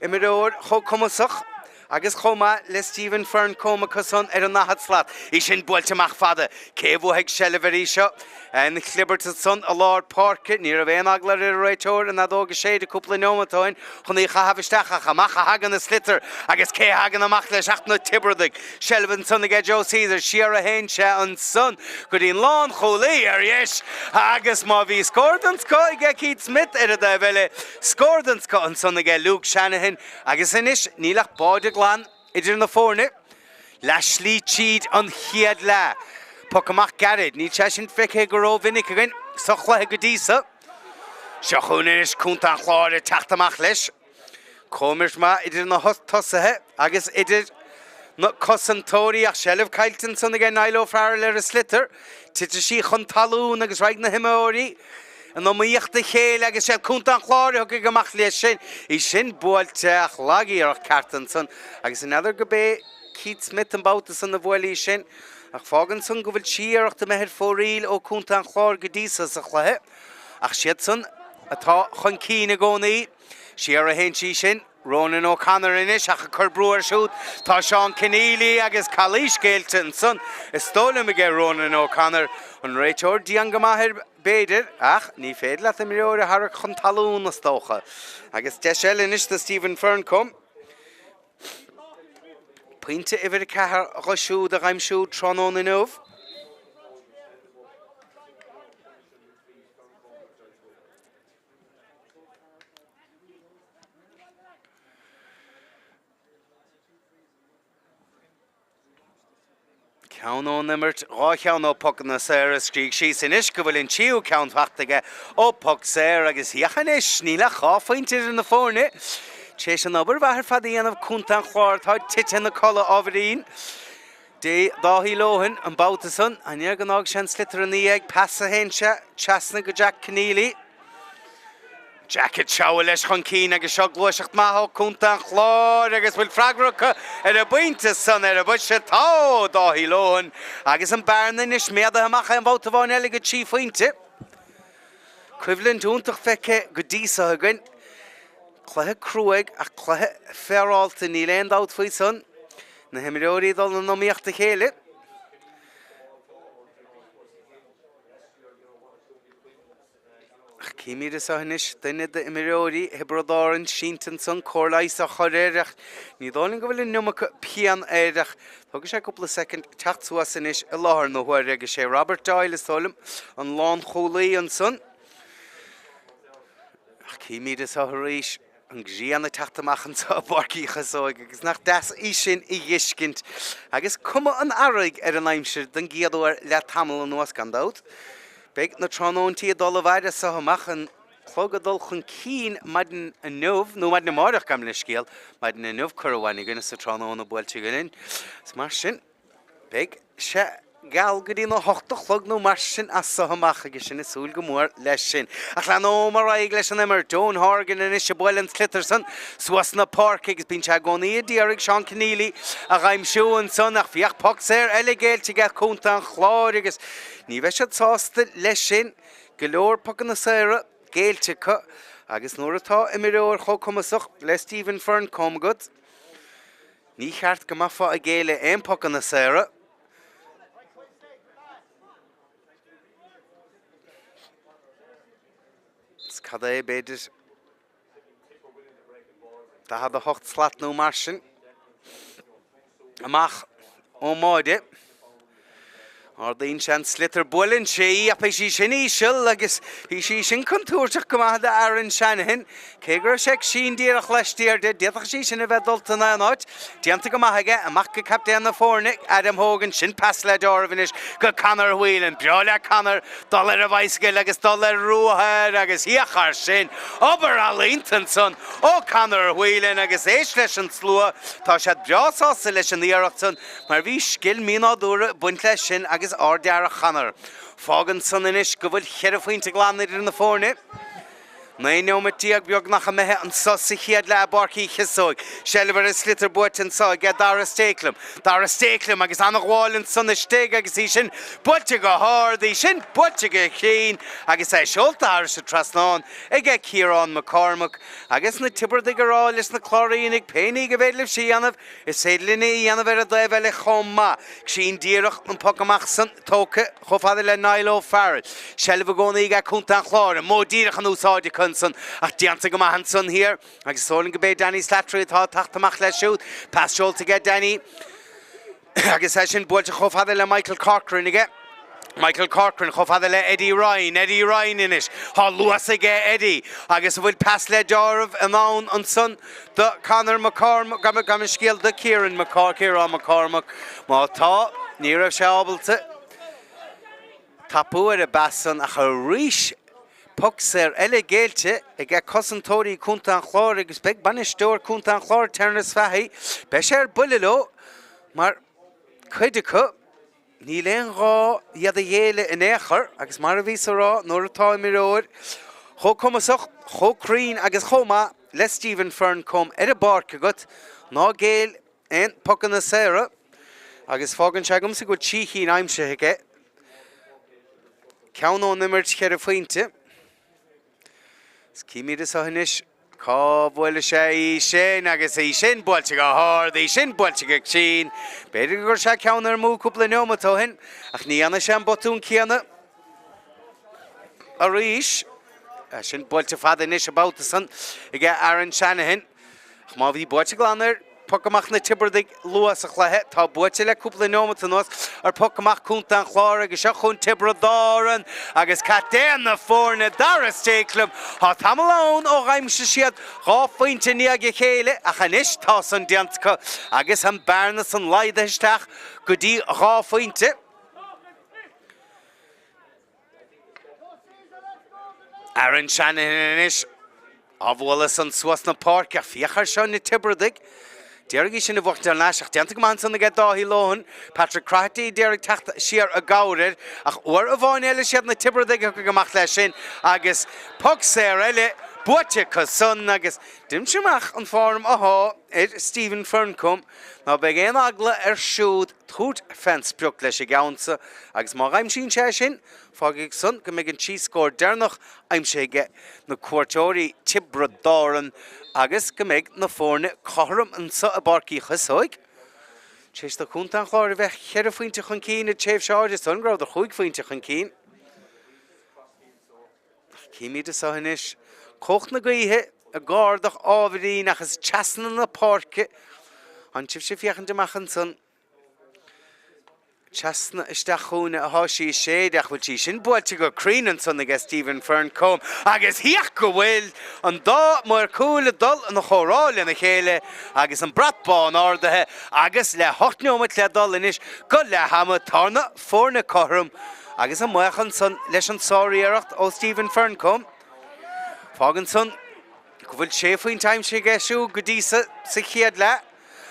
Speaker 1: imreoir chomh cumasach agus chomh maith le Stephen Ferncombe acu san ar an ndaichead slat. Í sin buailte amach fada. Cé a bhuafaidh seilbh uirthi seo? An chlibirt ansan i lár páirce. Ní raibh aon eagla ar an réiteoir an fheadóg a séideadh cúpla neomat ó shin chun í a chaitheamh isteach ach amach a thagann an sliotar agus cé a thagann amach leis ach na Tiobradaigh. Seilbh ansan aige Joe Caesar. Siar a théann sé ansan go dtí an lánchúlaí ar dheis agus má bhí scór den scoth aige Keith Smith ar an dtaobh eile, scór den scoth ansan aige Luke Shanahan agus anois níl ach báide glan idir na foirne. Leathshlí tríd an chéad leath. Poc amach gairid, níl sé sin feicthe go rómhinic againn sa chluiche go dtí so. Seo chugainn anois Contae an Chláir ag teacht amach leis. Comhimirt maith idir na tosaithe agus idir na cosantóirí ach seilbh caillte ansan aige Niall O'Farrell ar an sliotar. Titfidh sí chun talún agus raghaidh na himreoirí in iomaíocht a chéile agus siad Contae an Chláir a thiocfaidh amach leis sin. Í sin buailte ach lag-iarracht ceart ansan agus n'fheadar go b'é Keith Smith an babhta san a bhuail í sin. Ach fágann san go bhfuil sí iarracht imithe ar fóraoil ó Contae an Chláir go dtí so sa chluiche. Ach siadsan atá chun cinn i gcónaí. Siar a théann sí sin. Ronan O'Connor anois ach ag cur brú air siúd tá Seán Conneely agus calaois géillte ansan is dóigh liom aige Ronan O'Connor. An réiteoir dian go maith air b'fhéidir ach ní féidir leat imreoir a tharrac chun talún is dócha. Agus deis eile anois do Stephen Ferncombe. Pointe uimhir 4 dho siúd a dh'aimsiú tráthnóna inniu. Ceann ón imirt, 2 cheann ó phocanna saora. Scrígh síos anois go bhfuil an tríú ceann fachta aige ó poc saor agus féach anois, níl ach 2 phointe idir na foirne. Tar éis an obair mhaith ar fad a dhéanamh Contae an Chláir atá tite ina codladh ábhairín. Dé Dáithí Lohan an babhta san, an iarraidh go bhfág sé an sliotar ina dhiaidh, pas a théann sé trasna go Jack Conneely. Jack ag treabhadh leis chun cinn agus seo gluaiseacht maith ó Contae an Chláir agus bhfuil freagra acu ar an bpointe san ar an bpointe tá Dáithí Lohan agus an bearna anois méadaithe amach aon bhabhta amháin eile go 3 phointe. Coimhlint iontach feicthe go dtí so againn. Cluiche cruaidh ach cluiche féarálta, níl aon dabht faoi san. Na himreoirí ag dul in iomaíocht a chéile. Ach címid anseo anois duine d'imreoirí Thiobraid Árann sínte ansan, cóir leighis á chur air ach ní dóigh liom go bhfuil an iomarca pian air ach tógfaidh sé cúpla soicind teacht suas anois i láthair na huaire agus sé Robert Doyle is dóigh liom an lánchúlaí ansan. Ach címid anseo arís an ghrian ag teacht amach anseo i bPáirc Uí Chasóig agus nach deas í sin a dh'fheiscint agus cuma an earraigh ar an aimsir don gcéad uair le tamall anuas gan dabht. Beidh na tráthnóintí ag dul i bhfaid as seo amach, an clog ag dul chun cinn maidin inniu, nó maidin amáireach gabh mo leithscéal, maidin inniu curtha uainn againn is an tráthnóna buailte againn. Is mar sin. Beidh sé geal go dtí na hocht a chlog nó mar sin as so amach agus sinn ag súil go mór leis sin. Ach leanóm ar aghaidh leis an imirt. Eoin Horgan anois ag bualadh an tsliotair san suas na páirce agus bíonn sé i gcónaí a d'iarraidh Seán Conneely a dh'aimsiú ansan ach féach poc saor eile géillte aige Contae an Chláir agus ní bheidh siad sásta leis sin. Go leor pocanna saora géillte acu agus nuair atá imreoir chomh cumasach le Stephen Ferncombe agat, Ní cheart go mbeifeá ag géilleadh aon pocanna saora. Is cad é, b'fhéidir 48 slat nó mar sin amach ón mbáide. Ardaíonn sé an sliotar, buaileann sé í ach beidh sí sin íseal agus bhí sí sin contúirteach go maith d'Aaron Shanahan. Cé go raibh sé ag sín díreach laistiar de, d'fhéadfadh sí sin a bheith dulta in aon áit. Déanta go maith aige, amach go captaen na foirne, Adam Hogan, sin pas le deáramh anois go Conor Whelan. Breá le Conor dul ar a bhicycle agus dul ar ruathar agus féach air sin, obair ealaíonta ansan ó Conor Whelan agus éist leis an slua, tá siad breá sásta leis an iarracht san. Mar bhí scil mínádúrtha ag baint leis sin agus ard-fhear Conor. Fágann san anois go bhfuil cheithre phointe glan idir na foirne. 19 neomat beagnach imithe anso sa chéad leath i bPáirc Uí Chíosóig. Seilbh ar an sliotar buaite anso aige Dara Stakelum. Dara Stakelum agus an-ghabháil ansan istigh agus í sin buailte go hard, í sin buailte go cruinn agus é seolta thairis an trasnán aige Ciarán McCormack. Agus na Tiobradaigh ag rá leis na Cláirínigh pé ní go bhféidir libhse a dhéanamh, Is féidir linne é a dhéanamh ar an dtaobh eile chomh maith. Cruinn díreach an poc amach san tógtha chomh fada le Niall O'Farrell. Seilbh i gcónaí aige Contae an Chláir. An modh díreach in úsáid acu ansan ach déanta go maith ansan thiar agus is dóigh liom go b'é Danny Slattery atá ag teacht amach leis siúd. Pas seolta aige Danny. Agus é sin buailte chomh fada le Michael Corcoran aige. Michael Corcoran chomh fada le Eddie Ryan. Eddie Ryan anois. Tá luas aige Eddie agus an bhfuil pas le deáramh in ann ansan do Conor McCormack, gabh mo leithscéal do Kieran McCormack, Ciarán McCormack. Má tá, ní raibh sé ábalta tapú ar an bpas san ach arís Poc saor eile géillte aige cosantóirí Contae an Chláir agus beidh bainisteoir Contae an Chláir, Terence Fahy, beidh sé ar buile leo mar cuid acu níl aon ghá iad a ghéilleadh in aon chor agus mar a bhíos a rá nuair atá imreoir chomh cumasach, chomh cruinn agus chomh maith le Stephen Ferncombe ar an bpáirc agat, ná géill aon pocanna saora. Agus fágann sé agamsa go bhfuil 3 chinn aimsithe aige. Ceann ón imirt cheithre phointe. Is címid anseo anois cá bhuailfidh sé í sin agus í sin buailte go hard, í sin buailte go cruinn. B'fhéidir gur chuir sé ceann ar amú cúpla neomat ó shin ach ní dhéanfaidh sé an botún céanna arís. É sin buailte fada anois an babhta san aige Aaron Shanahan. Ach má bhí buailte glan ar phoc amach na Tiobradaigh luath sa chluiche, tá buailte le cúpla neomat anuas ar phoc amach Contae an Chláir agus seo chugainn Tiobraid Árann agus captaen na foirne Darragh Stakelum. Tá tamall ann ó dh'aimsigh siad 2 phointe i ndiaidh a chéile ach anois tá san déanta acu agus an bearna san laghdaithe isteach go dtí 2 phointe. Aaron Shanahan anois á bhualadh san suas na páirce ach féach air seo na Tiobradaigh. D'iarraidh í sin a bhuachaint thar n-ais ach déanta go maith ansan aige Dáithí Lohan. Patrick Crotty d'iarraidh teacht siar i gcabhair air ach uair amháin eile siad na Tiobradaigh a thiocfaidh amach leis sin agus poc saor eile buaite acu san agus deinimse amach an form athá ar Stephen Ferncombe ná beidh aon eagla air siúd tabhairt fén sprioc leis an gceann so agus má dh'aimsíonn sé é sin, fágfaidh san go mbeidh an trí scór deireanach aimsithe aige na cuairteoirí Tiobraid Árann agus go mbeidh na foirne cothrom anso i bPáirc Uí Chiosáin. Tar éis do Chontae an Chláir a bheith cheithre phointe chun cinn i dtréimhse áirithe san go rabhadar chúig phointe chun cinn. Címid anso anois cumhacht na gaoithe ag ardach ábhairín ach is trasna na páirce Tánn sibhse ag féachaint amach ansan. Trasna isteach chugainne athá sí ag séideadh ach bhfuil sí sin buailte go cruinn ansan aige Stephen Ferncombe agus féach go bhfuil an dá maor cúil ag dul ina chomhrá lena chéile agus an brat bán ardaithe agus le hocht neomat le dul anois go leath ama tá na foirne cothrom Agus amach ansan leis an sáriarracht ó Stephen Ferncombe. Fágann san go bhfuil sé phointe aimsithe aige siúd go dtí sa chéad leath.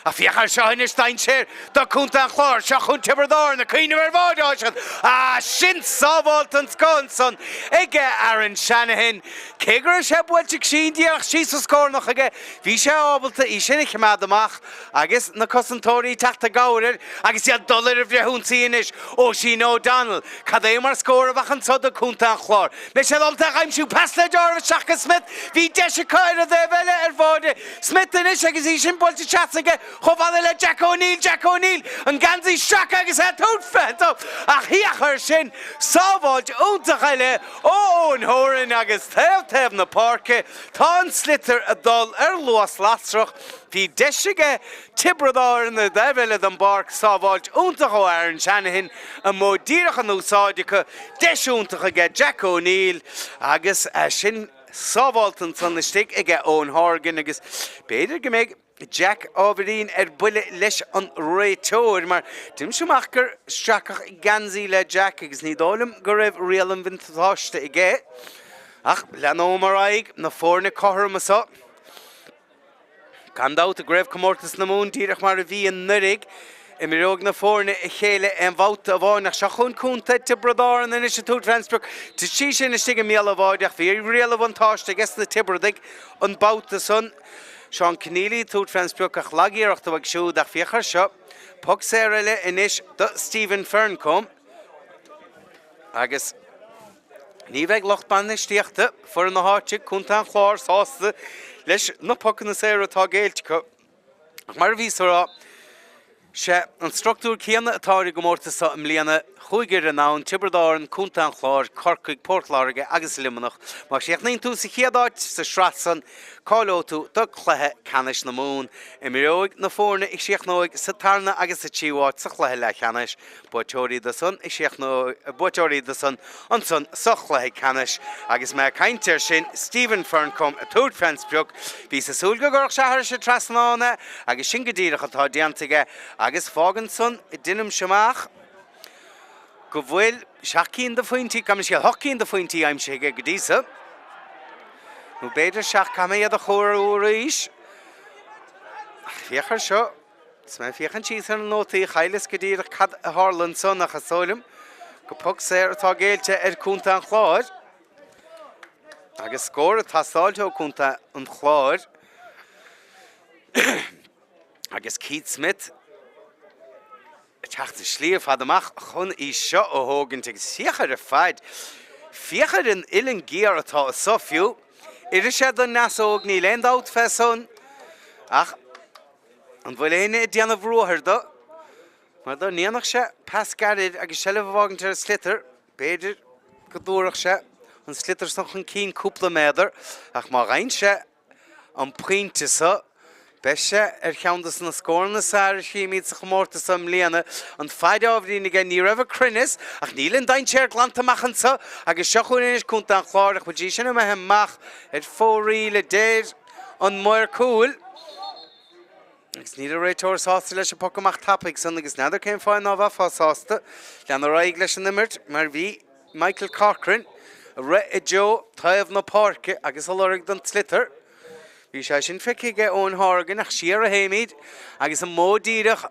Speaker 1: Ach féach air seo anois, dainséar do Chontae an Chláir. Seo chugainn Tiobraid Árann ag cuimhneamh ar bháide áiseann. Ah, sin sábháilt den scoth ansan aige Aaron Shanahan. Cé go raibh sé buailte cruinn díreach síos sa scornach aige, bhí sé ábalta í sin a choimeád amach. Agus na cosantóirí ag teacht i gcabhair air agus iad ag dul ar an bhfrithionsaí anois, Oisín O'Donnell, cad é mar scór a bheadh anso do Chontae an Chláir? Mbeidh siad ábalta a aimsiú? Pas le deáramh isteach go Smith. Bhí deis acu ar an dtaobh eile ar bháide. Smith anois agus í sin buailte trasna aige chomh fada le Jack O'Neill. Jack O'Neill, an geansaí sractha agus é ag tabhairt fé dó. Ach féach air sin! Sábháilt iontach eile ó Eoin Horan agus taobh taobh na páirce tá an sliotar ag dul ar luas lasrach. Bhí deis aige Tiobraid Árann ar an dtaobh eile den bpáirc, sábháilt iontach ó Aaron Shanahan, an modh díreach in úsáid acu, deis iontach aige Jack O'Neill agus sin sábhálta ansan istigh aige Eoin Horgan agus b'fhéidir go mbeidh Jack ábhairín ar buile leis an réiteoir mar deinimse amach gur stracadh geansaí le Jack agus ní dóigh liom go raibh riail an bhuntáiste aige. Ach leanóim ar aghaidh, na foirne cothrom anso. Gan dabht, i gCraobhchomórtas na Mumhan, díreach mar a bhí anuraidh, imreoidh na foirne a chéile aon bhabhta amháin ach seo chugainn contae Tiobraid Árann anois ag tabhairt fén sprioc. Thit sí sin istigh i mbéal an bháide ach bhí riail an bhuntáiste aige sna Tiobradaigh an babhta san. Seán Conneely ag tabhairt fén sprioc ach lag-iarracht uaidh siúd ach féach air seo, poc saor eile anois do Stephen Ferncombe agus. Ní bheidh lucht bainistíochta foireann na háite, Contae an Chláir, sásta leis na pocanna saora atá géillte acu. Ach mar a bhíos a rá, sé an struchtúr céanna atá ar an gcomórtas seo i mbliana, chúig fhoireann ann, Tiobraid Árann, Contae an Chláir, Corcaigh, Port Láirge agus Luimneach. Má chríochnaíonn tú sa chéad áit sa sraith san, cáileoidh tú do chluiche ceannais na Mumhan. Imreoidh na foirne a chríochnóidh sa tarna agus sa tríú háit sa chluiche leathcheannais. Buaiteoirí de san a chríochnóidh buaiteoirí de san ansan sa chluiche ceannais. Agus mé ag caint air sin, Stephen Ferncombe ag tabhairt fén sprioc. Bhíos ag súil go gcuirfeadh sé thairis an trasnán é agus sin go díreach atá déanta aige agus fágann san, deinimse amach, go bhfuil seacht cinn de phointí, gabh mo leithscéal, hocht cinn de phointí aimsithe aige go dtí so. Nó b'fhéidir seacht, caithfidh mé iad a chomhaireamh arís. Ach féach air seo. Is mé ag féachaint síos ar na nótaí, chailleas go díreach cad a tharla ansan ach is dóigh liom gur poc saor atá géillte ar Chontae an Chláir agus scór ag teastáilt ó Chontae an Chláir agus Keith Smith. Ag teacht an slí ar fad amach chun í seo a thógaint agus féach ar an faid, féach ar an uillinn géar atá anso fiú. Oirfidh sé don fheasóg, níl aon dabht fé san, ach an bhfuil éinne ag déanamh ruathair do? Mar dá ndéanfadh sé pas gairid agus seilbh a fhágaint ar an sliotar, b'fhéidir go dtabharfadh sé an sliotar san chun cinn cúpla méadar, ach má fhaigheann sé an pointe so, beidh sé ar cheann de na scóranna is fearr a chímid sa chomórtas so i mbliana. An faid ábhairín aige, ní raibh an cruinneas, ach níl an dainséar glanta amach anso agus seo chugainn anois Contae an Chláir ach bhfuil sí sin imithe amach ar fóraoil a deir an maor cúil. Agus níl an réiteoir sásta leis an poc amach tapaidh san agus n'fheadar cén fáth ná bheifeá sásta. Lean ar aghaidh leis an imirt mar bhí Michael Corcoran ag rith i dtreo taobh na páirce agus ag lorg don tsliotar. Bhí sé sin feicthe aige Eoin Horgan ach siar a théimid agus an modh díreach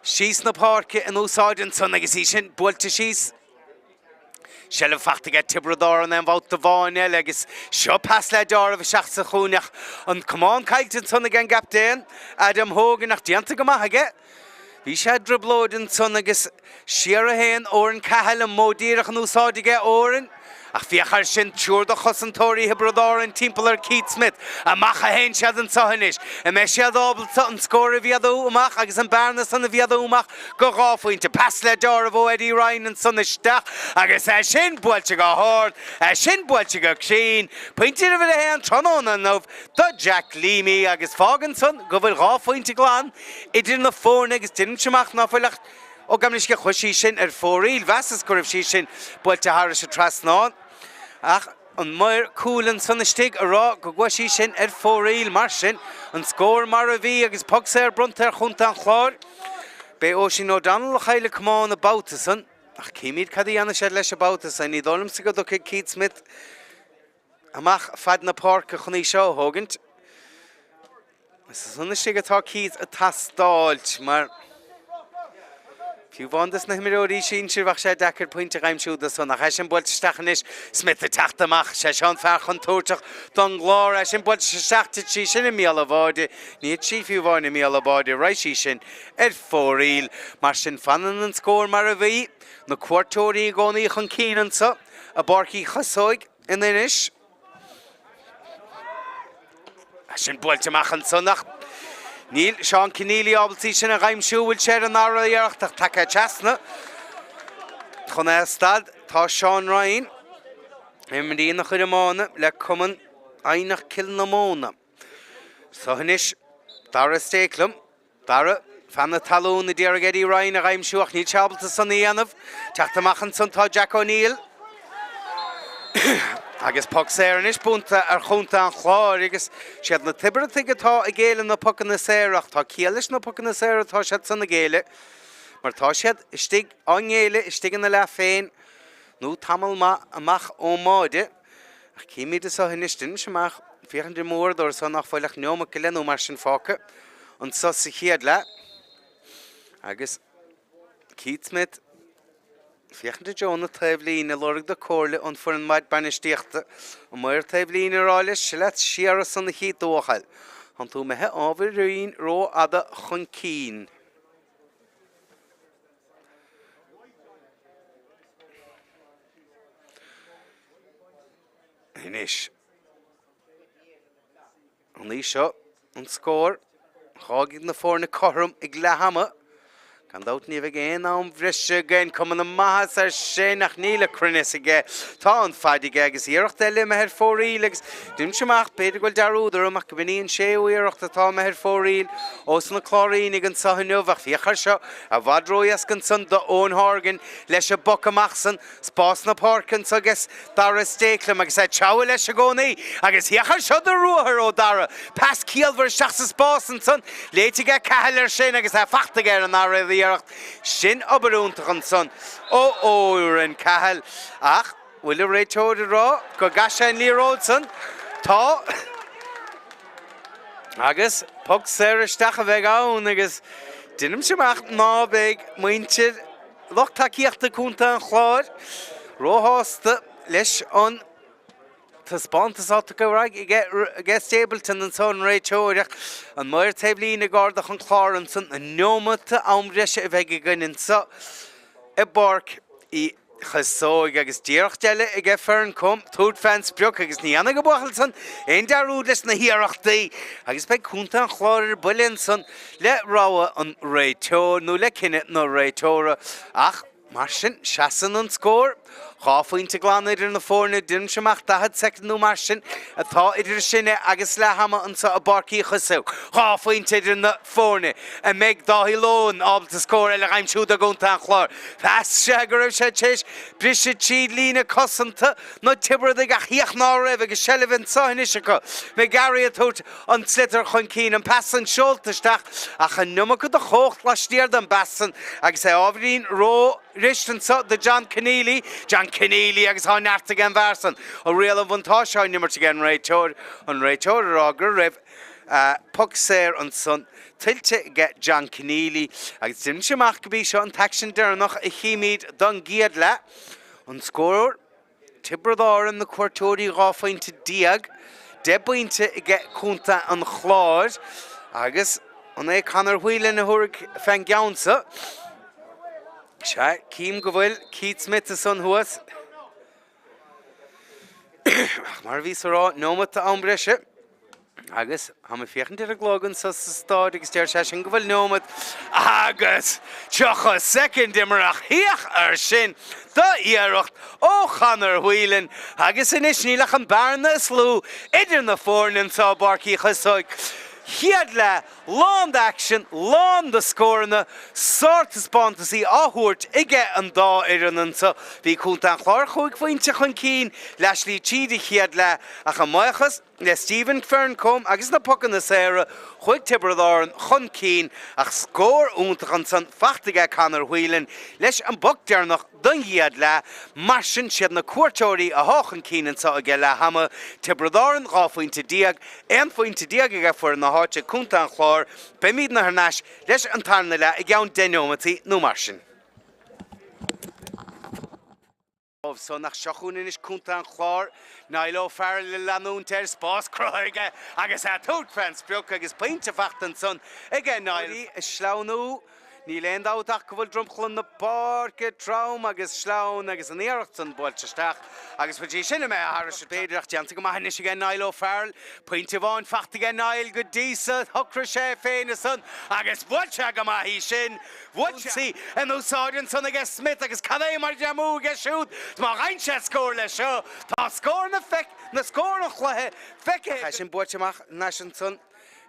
Speaker 1: síos na páirce in úsáid ansan agus í sin buailte síos. Seilbh fachta aige Tiobraid Árann aon bhabhta amháin eile agus seo pas le deáramh isteach sa chúinne ach an camán caillte ansan ag an gcaptaen Adam Hogan ach déanta go maith aige. Bhí sé i dtrioblóid ansan agus siar a théann Odhrán Cahill, an modh díreach in úsáid aige Odhrán. Ach féach air sin, triúr de chosantóirí Thiobraid Árann timpeall ar Keith Smith. Amach a théann siad anseo anois. An mbeidh siad ábalta an scór a mhéadú amach agus an bearna san a mhéadú amach go 2 phointe. Pas le deáramh ó Eddie Ryan ansan isteach agus é sin buailte go hard, é sin buailte go cruinn. Pointe uimhir a haon tráthnóna inniu do Jack Leamy agus fágann san go bhfuil 2 phointe glan idir na foirne agus deinimse amach ná fuil ach, ó gabh mo leithscéal, chuaigh sí sin ar fóraoil, mheasas go raibh sí sin buailte thairis an trasnán ach an maor cúil ansan istigh a rá go gcuaigh sí sin ar fóraoil. Mar sin, an scór mar a bhí agus poc saor bronnta ar Chontae an Chláir. B'é Oisín O'Donnell a chaill an camán an babhta san ach címid cad a dhéanfaidh siad leis an babhta san. Ní dóigh liomsa go dtiocfaidh Keith Smith amach fad na páirce chun í seo a thógaint. Is ansan istigh atá Keith ag teastáilt mar fiú amháin dos na himreoirí sinsir bheadh sé deacair pointe a dh'aimsiú do san ach é sin buailte isteach anois Smith ag teacht amach sé seo an fear contúirteach don gClár é sin buailte isteach thit sí sin i mbéal an bháide ní thit sí fiú amháin i mbéal an bháide raghaidh sí sin ar fóraoil mar sin fanann an scór mar a bhí na cuairteoirí i gcónaí chun cinn anso i bPáirc Uí Chosóig in Inis. Sin buailte amach ansan ach níl Seán Conneely ábalta í sin a dh'aimsiú. Bhfuil sé ar an dara iarracht ach tagtha trasna chun é a stad. Tá Seán Ryan, imríonn a chuid iomána le Cumann Eidhneach Cill na Móna. Seo anois Dara Stakelum. Dara, fear na talún, a d'iarraidh Eddie Ryan a dh'aimsiú ach níl sé ábalta san a dhéanamh. Teacht amach ansan tá Jack O'Neill agus poc saor anois bronnta ar Chontae an Chláir agus siad na Tiobradaigh atá ag géilleadh na pocanna saora ach tá ciall leis na pocanna saora atá siad san ag géilleadh mar tá siad istigh á ngéilleadh istigh ina leath féin nó tamall maith amach ón mbáide. Ach címid anso anois, deinimse amach, féachaint ar m'uaireadóir anso nach bhfuil ach neomat go leith nó mar sin fágtha anso sa chéad leath. Agus Keith Smith, féachaint i dtreo na taobhlíne, lorg do comhairle ón foireann bainistíochta, an maor taobhlíne a rá leis, seo leat siar ansan a Keith a bhuachaill. Tánn tú imithe ábhairín rófhada chun cinn. Anois, an í seo an scór? D'fhágfaidh na foirne cothrom ag leath ama. Gan dabht ní bheidh aon am bhreise againn. Cuma na maitheasa air sin ach níl an cruinneas aige. Tá an faid aige agus iarracht eile imithe ar fóraoil agus deinimse amach, b'fhéidir go bhfuil dearúd orm ach go b'in í an séú iarracht atá imithe ar fóraoil ós na Cláirínigh anso inniu ach féach air seo i bhfad róéasca ansan do Eoin Horgan leis an bpoc amach san Spás na páirce anso aige Dara Stakelum agus é ag treabhadh leis i gcónaí agus féach air seo de ruathar ó Dara. Pas ciallmhar isteach sa spás ansan. Léite aige Cahill air sin agus é fachta aige ar an dara iarracht. Sin obair iontach ansan ó Odhrán Cahill. Ach bhfuil an réiteoir ag rá go gcaith sé an liathróid san? Tá. Agus poc saor isteach a bheidh ann agus deinimse amach ná beidh muintir Lucht tacaíochta Contae an Chláir róshásta leis an Taispeántas á tugtha ar aghaidh aige Stapleton anso an réiteoir ach an maor taobhlíne ag ardach an clár ansan. Neomat am breise a bheidh againn anso i bPáirc Uí Chíosóg agus d'iarracht eile aige Ferncombe tabhairt fén sprioc agus ní dhéanfaidh an buachaill san aon dearúd leis na hiarrachtaí agus beidh contae an Chláir ar buile ansan le rogha an réiteoir nó le cinneadh na réiteora ach Mar sin, seasann an scór, 2 phointe glan idir na foirne, deinimse amach 40 soicind nó mar sin atá idir sinne agus leath ama anseo i bPáirc Uí Chíosóg. 2 phointe idir na foirne. An mbeidh Dáithí Lohan ábalta scór eile a aimsiú do gcontae an Chláir? Mheas sé go raibh sé tar éis briseadh tríd líne cosanta na Tiobradaigh ach féach ná raibh agus seilbh anseo anois acu. McGarry ag tabhairt an sliotar chun cinn, an pas san seolta isteach ach an iomarca de chumhacht laistiar den bpas san agus é ábhairín ró-ghaire anso do John Conneely. John Conneely agus tá neart ag an bhfear san. An riail an bhuntáiste á n-imirt ag an réiteoir, an réiteoir ag rá go raibh poc saor ansan tuillte ag John Conneely agus deinimse amach go b'í seo an t-aicsean deireanach a chímíd don gcéad leath. An scór. Tiobraid Árann, na cuairteoirí 12 phointe, 10 bpointe aige Contae an Chláir agus an é Conor Whelan a thabharfaidh fén gceann seo? Sea, cím go bhfuil Keith Smith ansan thuas. Ach mar a bhíos a rá, neomat am breise. Agus táim ag féachaint ar an gclog anso sa stáid agus deir sé sin go bhfuil neomat agus 30 soicind imeartha ach féach air sin d'iarracht ó Chonor Whelan agus anois níl ach an bearna is lú idir na foirne anso i bPáirc Uí Chíosóig. Chéad leath lán d'aicsean, lán de scóranna, sártaispeántasaí á thabhairt aige an dá fhoireann anso. Bhí Contae an Chláir chúig phointe chun cinn leathshlí tríd an chéad leath ach a mbuíochas Le Stephen Ferncombe agus na pocanna saora, chuaigh Tiobraid Árann chun cinn ach scór iontach ansan fachta aige Conor Whelan leis an bpoc deireanach don gcéad leath. Mar sin, siad na cuairteoirí athá chun cinn anso aige leath ama, Tiobraid Árann 12 phointe, 11 phointe aige foireann na háite, Contae an Chláir. Beimídne thar n-ais leis an tarna leath i gceann 10 neomataí nó mar sin. San ach seo chugainn anois Contae an Chláir, Niall O'Farrell ag leanúint air, spás cruthaithe aige agus é ag tabhairt fén sprioc agus pointe fachta ansan aige Niall. Ag sleamhnú, níl aon dabht ach go bhfuil dromchla na páirce trom agus sleamhain agus an iarracht san buailte isteach agus bhfuil sí sin imithe thairis b'fhéidir ach déanta go maith anois aige Niall O'Farrell. Pointe amháin fachta aige Niall go dtí so, shocraigh sé féin ansan agus bhuail sé go maith í sin. Bhuail sí in úsáid ansan aige Smith agus cad é mar ghreamú aige siúd má fhaigheann sé scór leis seo. Tá scór na feic, na scór an chluiche feicthe. Tá sin buailte amach anois ansan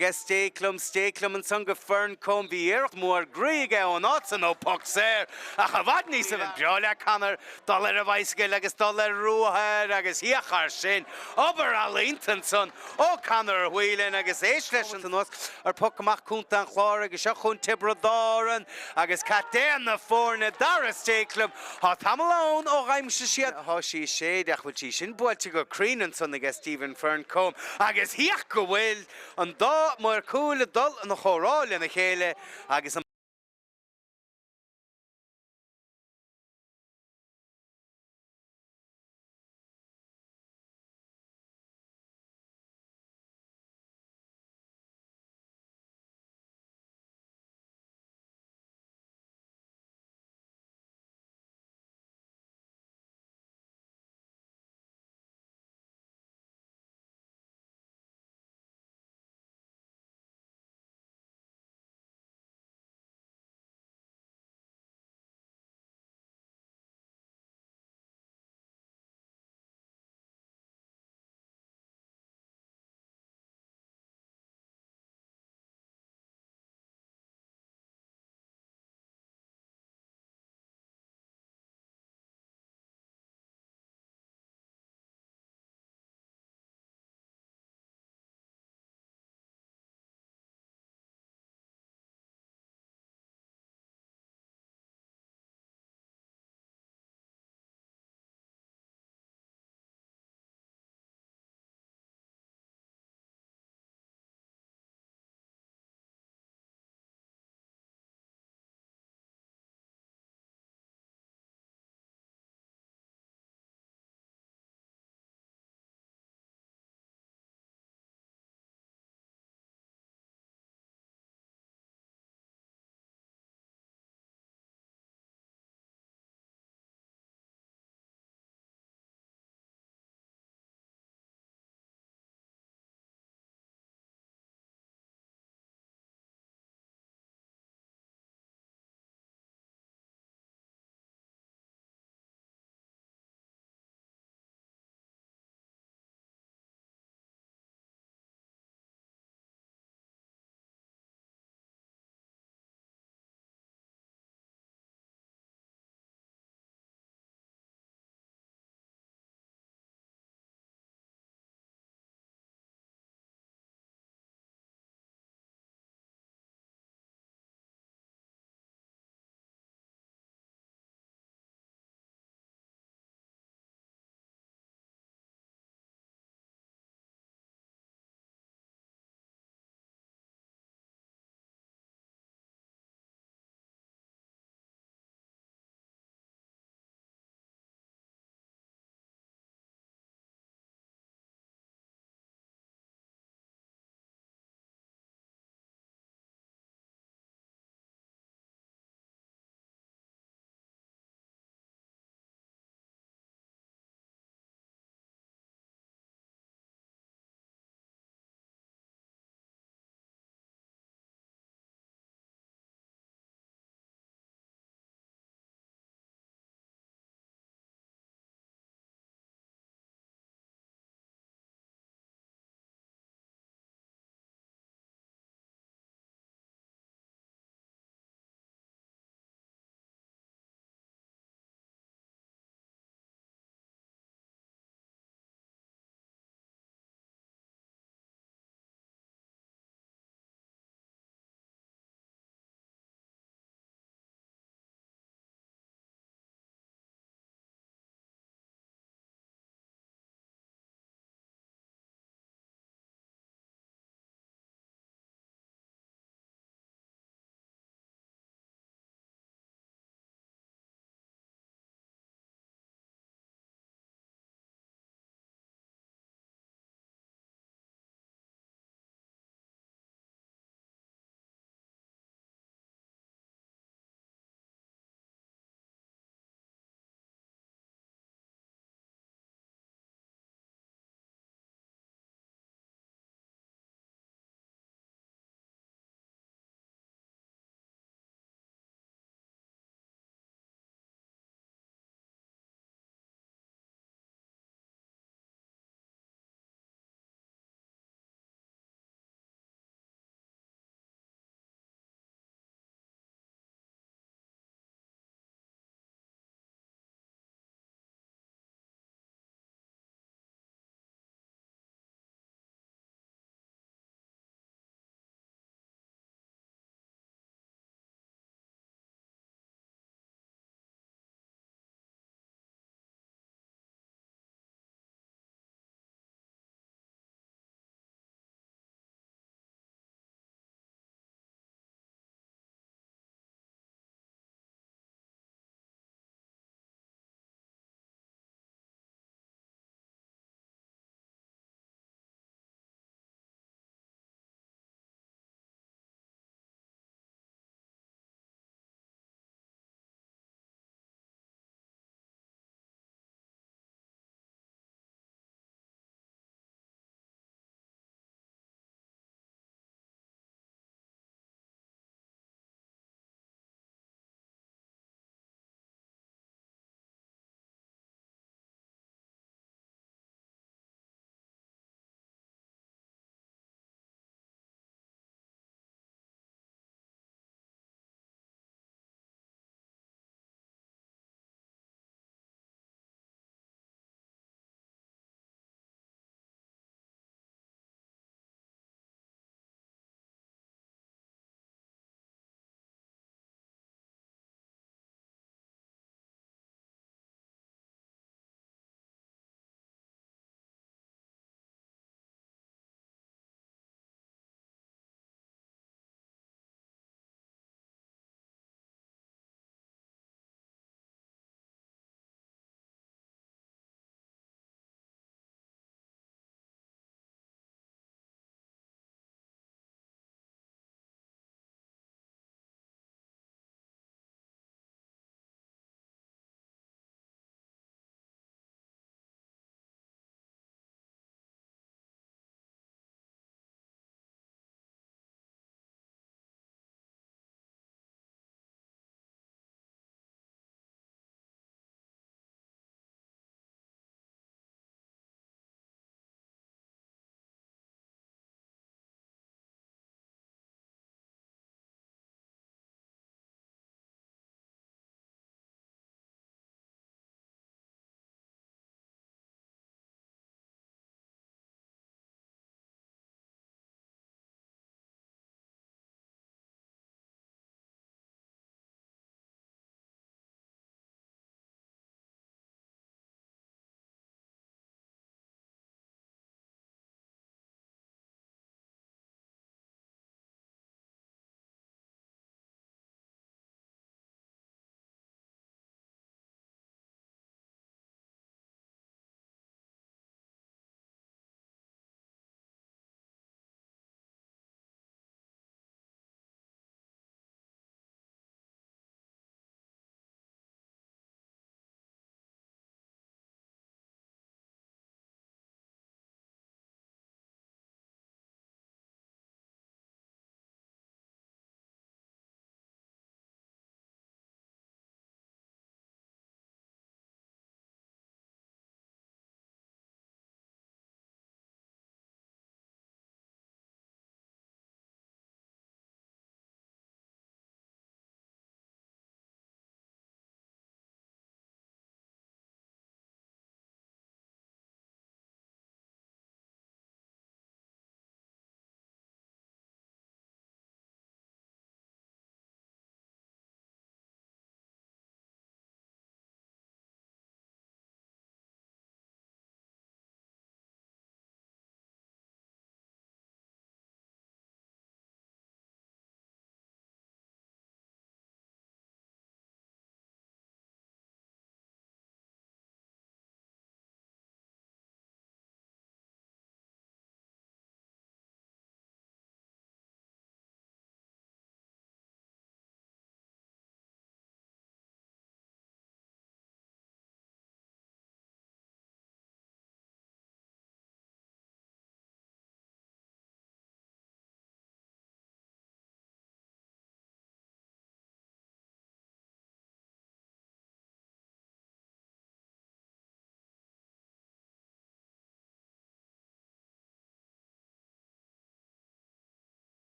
Speaker 1: aige Stakelum, Stakelum ansan go Ferncombe. Bhí iarracht mhór groí aige ón áit san ó poc saor ach i bhfad níos An breá le Conor dul ar a bhicycle agus dul ar ruathar agus féach air sin. Obair ealaíonta ansan ó Conor Whelan agus éist leis an anuas ar poc amach Contae an Chláir agus seo chugainn Tiobraid Árann agus captaen na foirne Darragh Stakelum. Tá tamall ann ó dh'aimsigh siad. Thá sí ag séideadh ach bhfuil sí sin buailte go cruinn ansan aige Stephen Ferncombe agus féach go bhfuil an dá maor cúil ag dul ina chomhrá lena chéile agus an.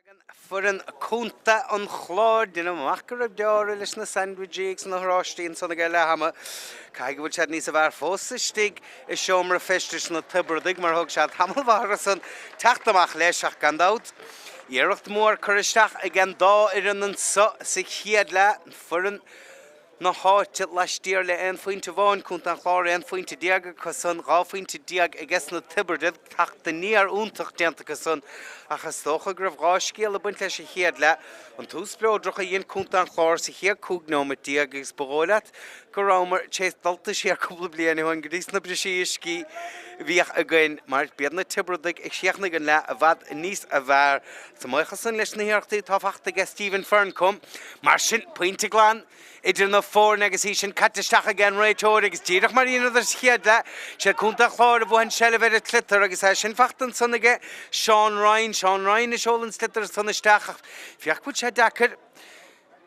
Speaker 1: Tagann foireann Chontae an Chláir. Deinim amach go raibh deáramh leis na sandwichí agus na horáistí ansan ag leath ama. Caithfidh go bhfuil siad níosa bhfearr fós istigh i seomra feistis na Tiobradaigh mar thóg siad tamall mhaith orthusan teacht amach leis ach gan dabht, iarracht mhór curtha isteach ag an dá fhoireann anso sa chéad leath. Foireann na háite laistiar le aon phointe amháin, Contae an Chláir 11 phointe acusan, 12 phointe aiges na Tiobradaigh, teacht aniar iontach déanta acusan ach is dócha go raibh dhá scéal ag baint leis an chéad leath, an tús spleodrach a dhein Contae an Chláir sa chéad 15 nóimeat agus ba dhóigh leat go rabhamar tar éis dulta siar cúpla bliain ó shin go dtí sna briseadh uiscí a bhíodh againn mar b'iad na Tiobradaigh a chríochnaigh an leath i bhfad níos bhfearr. Tá mbuíochas san leis na hiarrachtaí atá fachta aige Stephen Ferncombe. Mar sin, pointe glan idir na foirne agus í sin caite isteach ag an réiteoir agus díreach mar a dheineadar sa chéad leath, sé Contae an Chláir a bhuaigh an seilbh ar an tsliotar agus é sin fachta ansan aige Seán Ryan. Seán Ryan a sheol an sliotar san isteach ach féach go bhfuil sé deacair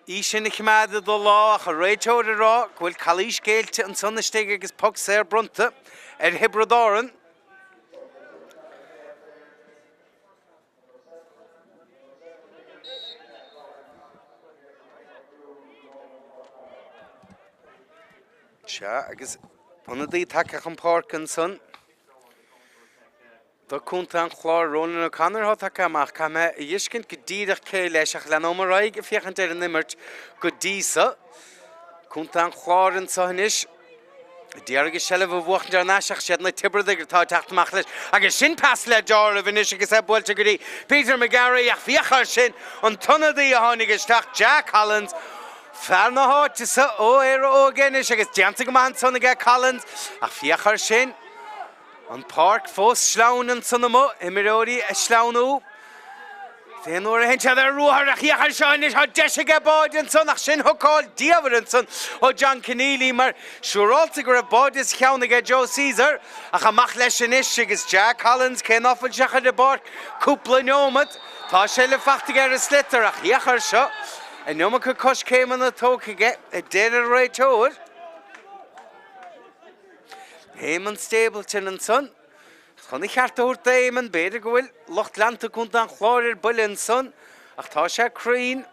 Speaker 1: í sin a choimeád i do lámh ach an réiteoir ag rá go bhfuil calaois géillte ansan istigh agus poc saor bronnta ar Thiobraid Árann. Sea, agus ionadaí tagtha chun páirce ansan do Contae an Chláir, Ronan O'Connor atá tagtha amach. Caithfidh mé a fheiscint go díreach cé leis ach leanóidh mé ar aghaidh ag féachaint ar an imirt go dtí so. Contae an Chláir anseo anois. D'iarraidh a seilbh a bhuachaint thar n-ais ach siad na Tiobradaigh atá ag teacht amach leis agus sin pas le deáramh anois agus é buailte go dtí Peter McGarry ach féach air sin, an t-ionadaí a tháinig isteach, Jack Collins, fear na háite sa ó Éire Óg anois agus déanta go maith ansan aige Collins ach féach air sin. An pháirc fós sleamhain ansan amuigh, imreoirí ag sleamhnú. Fén uair a théann siad ar ruathar ach féach air seo anois, tá deis aige báide ansan ach sin hocáil diamhair ansan ó John Conneely mar siúráilte go raibh báide sa cheann aige Joe Caesar ach amach leis anois agus Jack Collins cé ná fuil sé ach ar an bpáirc cúpla neomat tá seilbh fachta aige ar an sliotar ach féach air seo an iomarca coiscéimeanna tógtha aige a deir an réiteoir. Éamonn Stapleton ansan. Chun a cheart a thabhairt d'Éamonn, b'fhéidir go bhfuil lucht leanta Contae an Chláir ar buile ansan, ach tá sé cruinn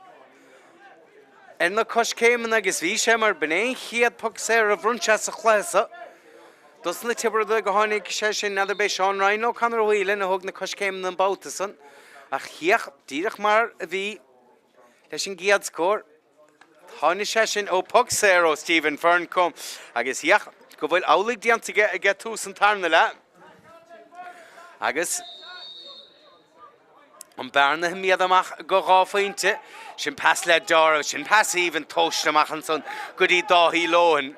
Speaker 1: ar na coiscéimeanna agus bhí sé mar b'in é an chéad poc saor a bhronn sé sa chluiche so. Dos na Tiobradaigh a tháinig sé sin, n'fheadar b'é Seán Ryan nó Conor Whelan a thóg na coiscéimeanna an babhta san, ach féach díreach mar a bhí leis an gcéad scór. Tháinig sé sin ó poc saor ó Stephen Ferncombe agus féach go bhfuil amhlaidh déanta aige ag tús an tarna leath agus an bearna imithe amach go dha phointe. Sin pas le deáramh, sin pas aoibhinn tomhaiste amach ansan go dtí Dáithí Lohan.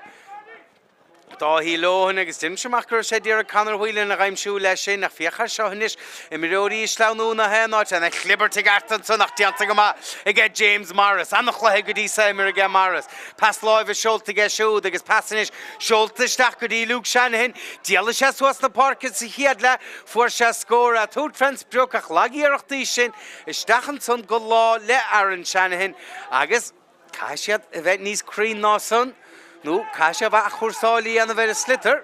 Speaker 1: Dáithí Lohan agus deinimse amach go raibh sé d'iarraidh Conor Whelan a dh'aimsiú leis sin ach féach air seo anois, imreoirí ag sleamhnú 'na haon áit, ana chlibirt i gceart ansan ach déanta go maith aige James Morris. Ana-chluiche go dtí so imeartha aige Morris. Pas láimhe seolta aige siúd agus pas anois seolta isteach go dtí Luke Shanahan. D'éalaigh sé suas na páirce sa chéad leath, fuair sé scór, é ag tabhairt fén sprioc ach lag-iarracht í sin isteach ansan go lámh le Aaron Shanahan agus Caithfidh siad a bheith níos cruinn ná san, nó caithfidh sé a bheith athchúrsáil a dhéanamh ar an sliotar.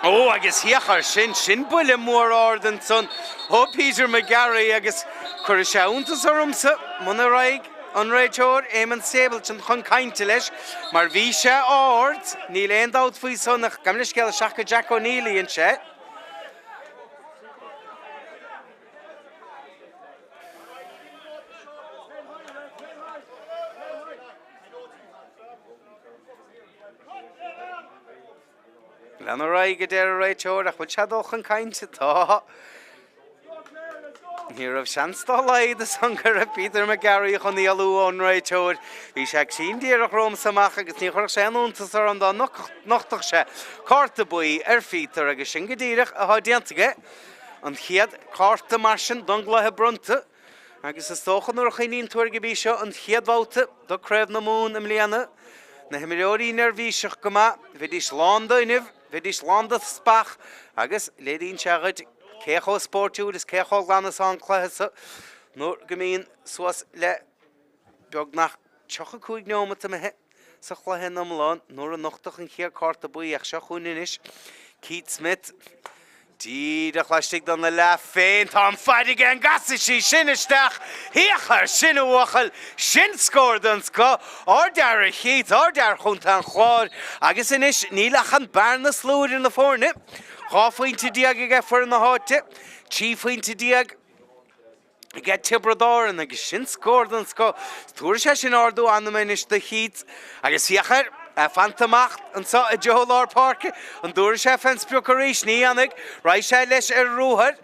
Speaker 1: Ó, agus féach air sin, sin buille mór ard ansan ó Peter McGarry agus cuirfidh sé iontas ormsa muna raghaidh an réiteoir Eamon Stapleton chun cainte leis mar bhí sé ard, níl aon dabht faoi san ach gabh mo leithscéal isteach go Jack O'Neill a dhein sé. Lean ar aghaidh, a deir an réiteoir, ach bhfuil sé ag dul chun cainte? Tá. Ní raibh seans dá laghad ansan go raibh Peter McGarry chun éalú ón réiteoir. Bhí sé cruinn díreach romhamsa amach agus ní chuirfeadh sé aon iontas orm dá nochtfadh sé cárta buí ar Pheter agus sin go díreach atá déanta aige. An chéad cárta mar sin don gcluiche bronnta agus is dócha nuair a chuimhníonn tú air gurb í seo an chéad bhabhta do Craobh na Mumhan i mbliana, na himreoirí neirbhíseach go maith, bheidís lán d'fhuinneamh, bheidís lán de speach agus léiríonn sé dhuit cé chomh spóirtiúil is cé chomh glan is atá an cluiche so nuair go mbíonn suas le beagnach 35 neomat imithe sa chluiche in iomlán nuair a nochtadh an chéad cárta buí ach seo chugainn anois Keith Smith. Díreach laistigh dona leath féin tá an faid aige, an gcasfaidh sí sin isteach? Féach air sin a bhuachaill, sin scór den scoth! Ardfhear ar Keith, ardfhear Chontae an Chláir agus anois níl ach an bearna is lú idir na foirne. 12 phointe aige foireann na háite, 13 phointe. Aige Tiobraid Árann agus sin scór den scoth. Tabharfaidh sé sin ardú anama anois do Keith agus féach air, é fanta amach anseo i dtreo lár páirce. An dtabharfaidh sé fén sprioc arís? Ní dhéanfaidh. Raghaidh sé leis ar ruathar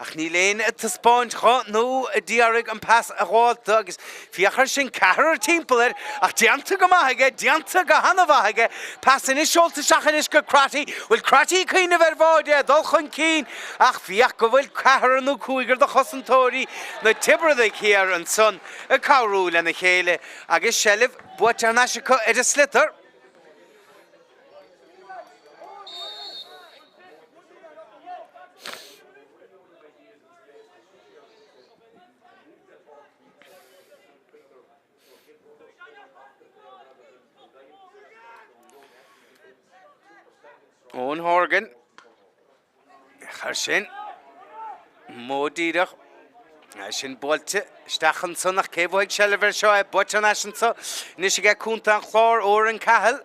Speaker 1: ach níl éinne ag taispeáint dho nó a d'iarraidh an pas a ghabháil do agus féach air sin, ceathrar timpeall air ach déanta go maith aige, déanta go hana-mhaith aige. Pas anois seolta isteach anois go Crotty. Bhfuil Crotty ag cuimhneamh ar bháide, ag dul chun cinn? Ach féach go bhfuil ceathrar nó cúigear de chosantóirí na Tiobradaigh thiar ansan ag cabhrú lena chéile agus seilbh buaite thar n-ais acu ar an sliotar. Eoin Horgan. Chuir sin modh díreach. É sin buailte isteach ansan ach cé bhuafaidh seilbh air seo é buaite thar n-ais anso anois aige Contae an Chláir Odhrán Cahill.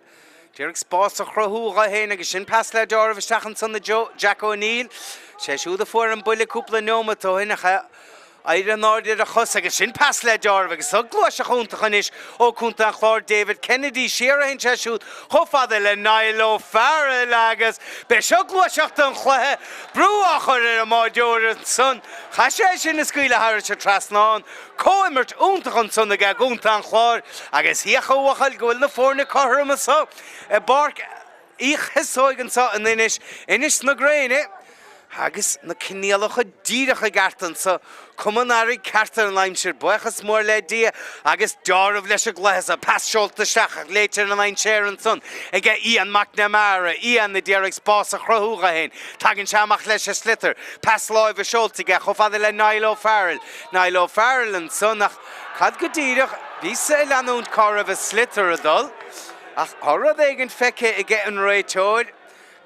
Speaker 1: D'iarraidh spás a chruthú dho fhéin agus sin pas le deáramh isteach ansan i dtreo Jack O'Neill. Sé siúd a fuair an buille cúpla neomat ó shin ach é éirithe in airde ar a chos agus sin pas le deáramh agus seo gluaiseacht iontach anois ó Contae an Chláir David Kennedy siar a théann sé siúd chomh fada le Niall O'Farrell agus b'é seo gluaiseacht an chluiche, brú á chur ar an mbáireoir ansan. Chaith sé é sin a scaoileadh thairis an trasnán. Comhimirt iontach ansan aige gContae an Chláir agus féach a bhuachaill go bhfuil na foirne cothrom anso i bPáirc Uí Chíosóg anso in Inis, Inis na Gréine, agus na coinníollacha díreach i gceart anso, cuma an earraigh ceart ar an aimsir, buíochas mór le Dia agus deáramh leis an gcluiche so, pas seolta isteach ach léite ar an ndainséar ansan aige Ian McNamara, Ian a d'iarraidh spás a chruthú dho fhéin, tagann sé amach leis an sliotar, pas láimhe seolta aige chomh fada le Niall O'Farrell, Niall O'Farrell ansan ach cad go díreach, bhíos-sa ag leanúint cá raibh an sliotar ag dul. Ach tá rud éigin feicthe aige an réiteoir.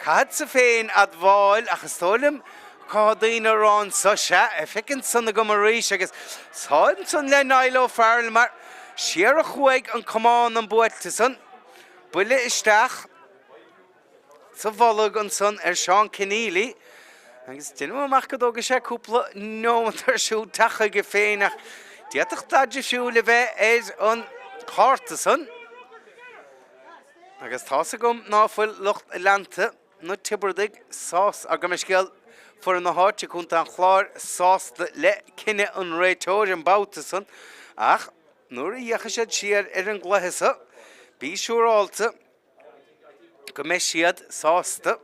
Speaker 1: Caithfeadsa féin admháil, ach is dóigh liom cá daoine a rá anso, sea, é feicthe ansan agam arís agus tá ansan le Niall O'Farrell mar siar a chuaigh an camán an buailte san, buille isteach. sa bholg ansan ar Seán Kenneally agus deinim amach go dtógfaidh sé cúpla neomat air siúd teacht chuige féin ach d'fhéadfadh dath difriúil a bheith ar an chárta san agus tá's agam ná fuil lucht leanta na Tiobradaigh sásta, gabh mo leithscéal, foireann na háite, Contae an Chláir, sásta le cinneadh an réiteoir an babhta san ach nuair a fhéachfaidh siad siar ar an gcluiche so, bí siúrálta go mbeidh siad sásta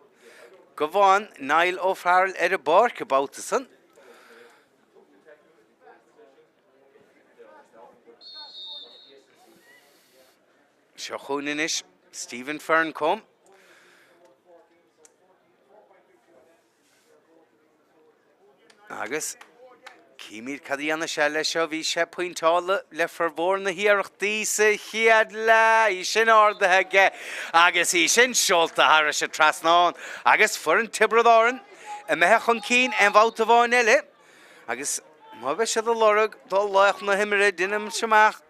Speaker 1: go bhfan Niall O'Farrell ar an bpáirc an babhta san. Seo chugainn anois Stephen Ferncombe. Agus címid cad a dhéanfaidh sé leis seo. Bhí sé pointeáilte le formhór na hiarrachtaí sa chéad leath. Í sin ardaithe aige agus í sin seolta thairis an trasnán. Agus foireann Tiobraid Árann imithe chun cinn aon bhabhta amháin eile. Agus má bheidh siad ag lorg dul laoch na himeartha, deinimse amach,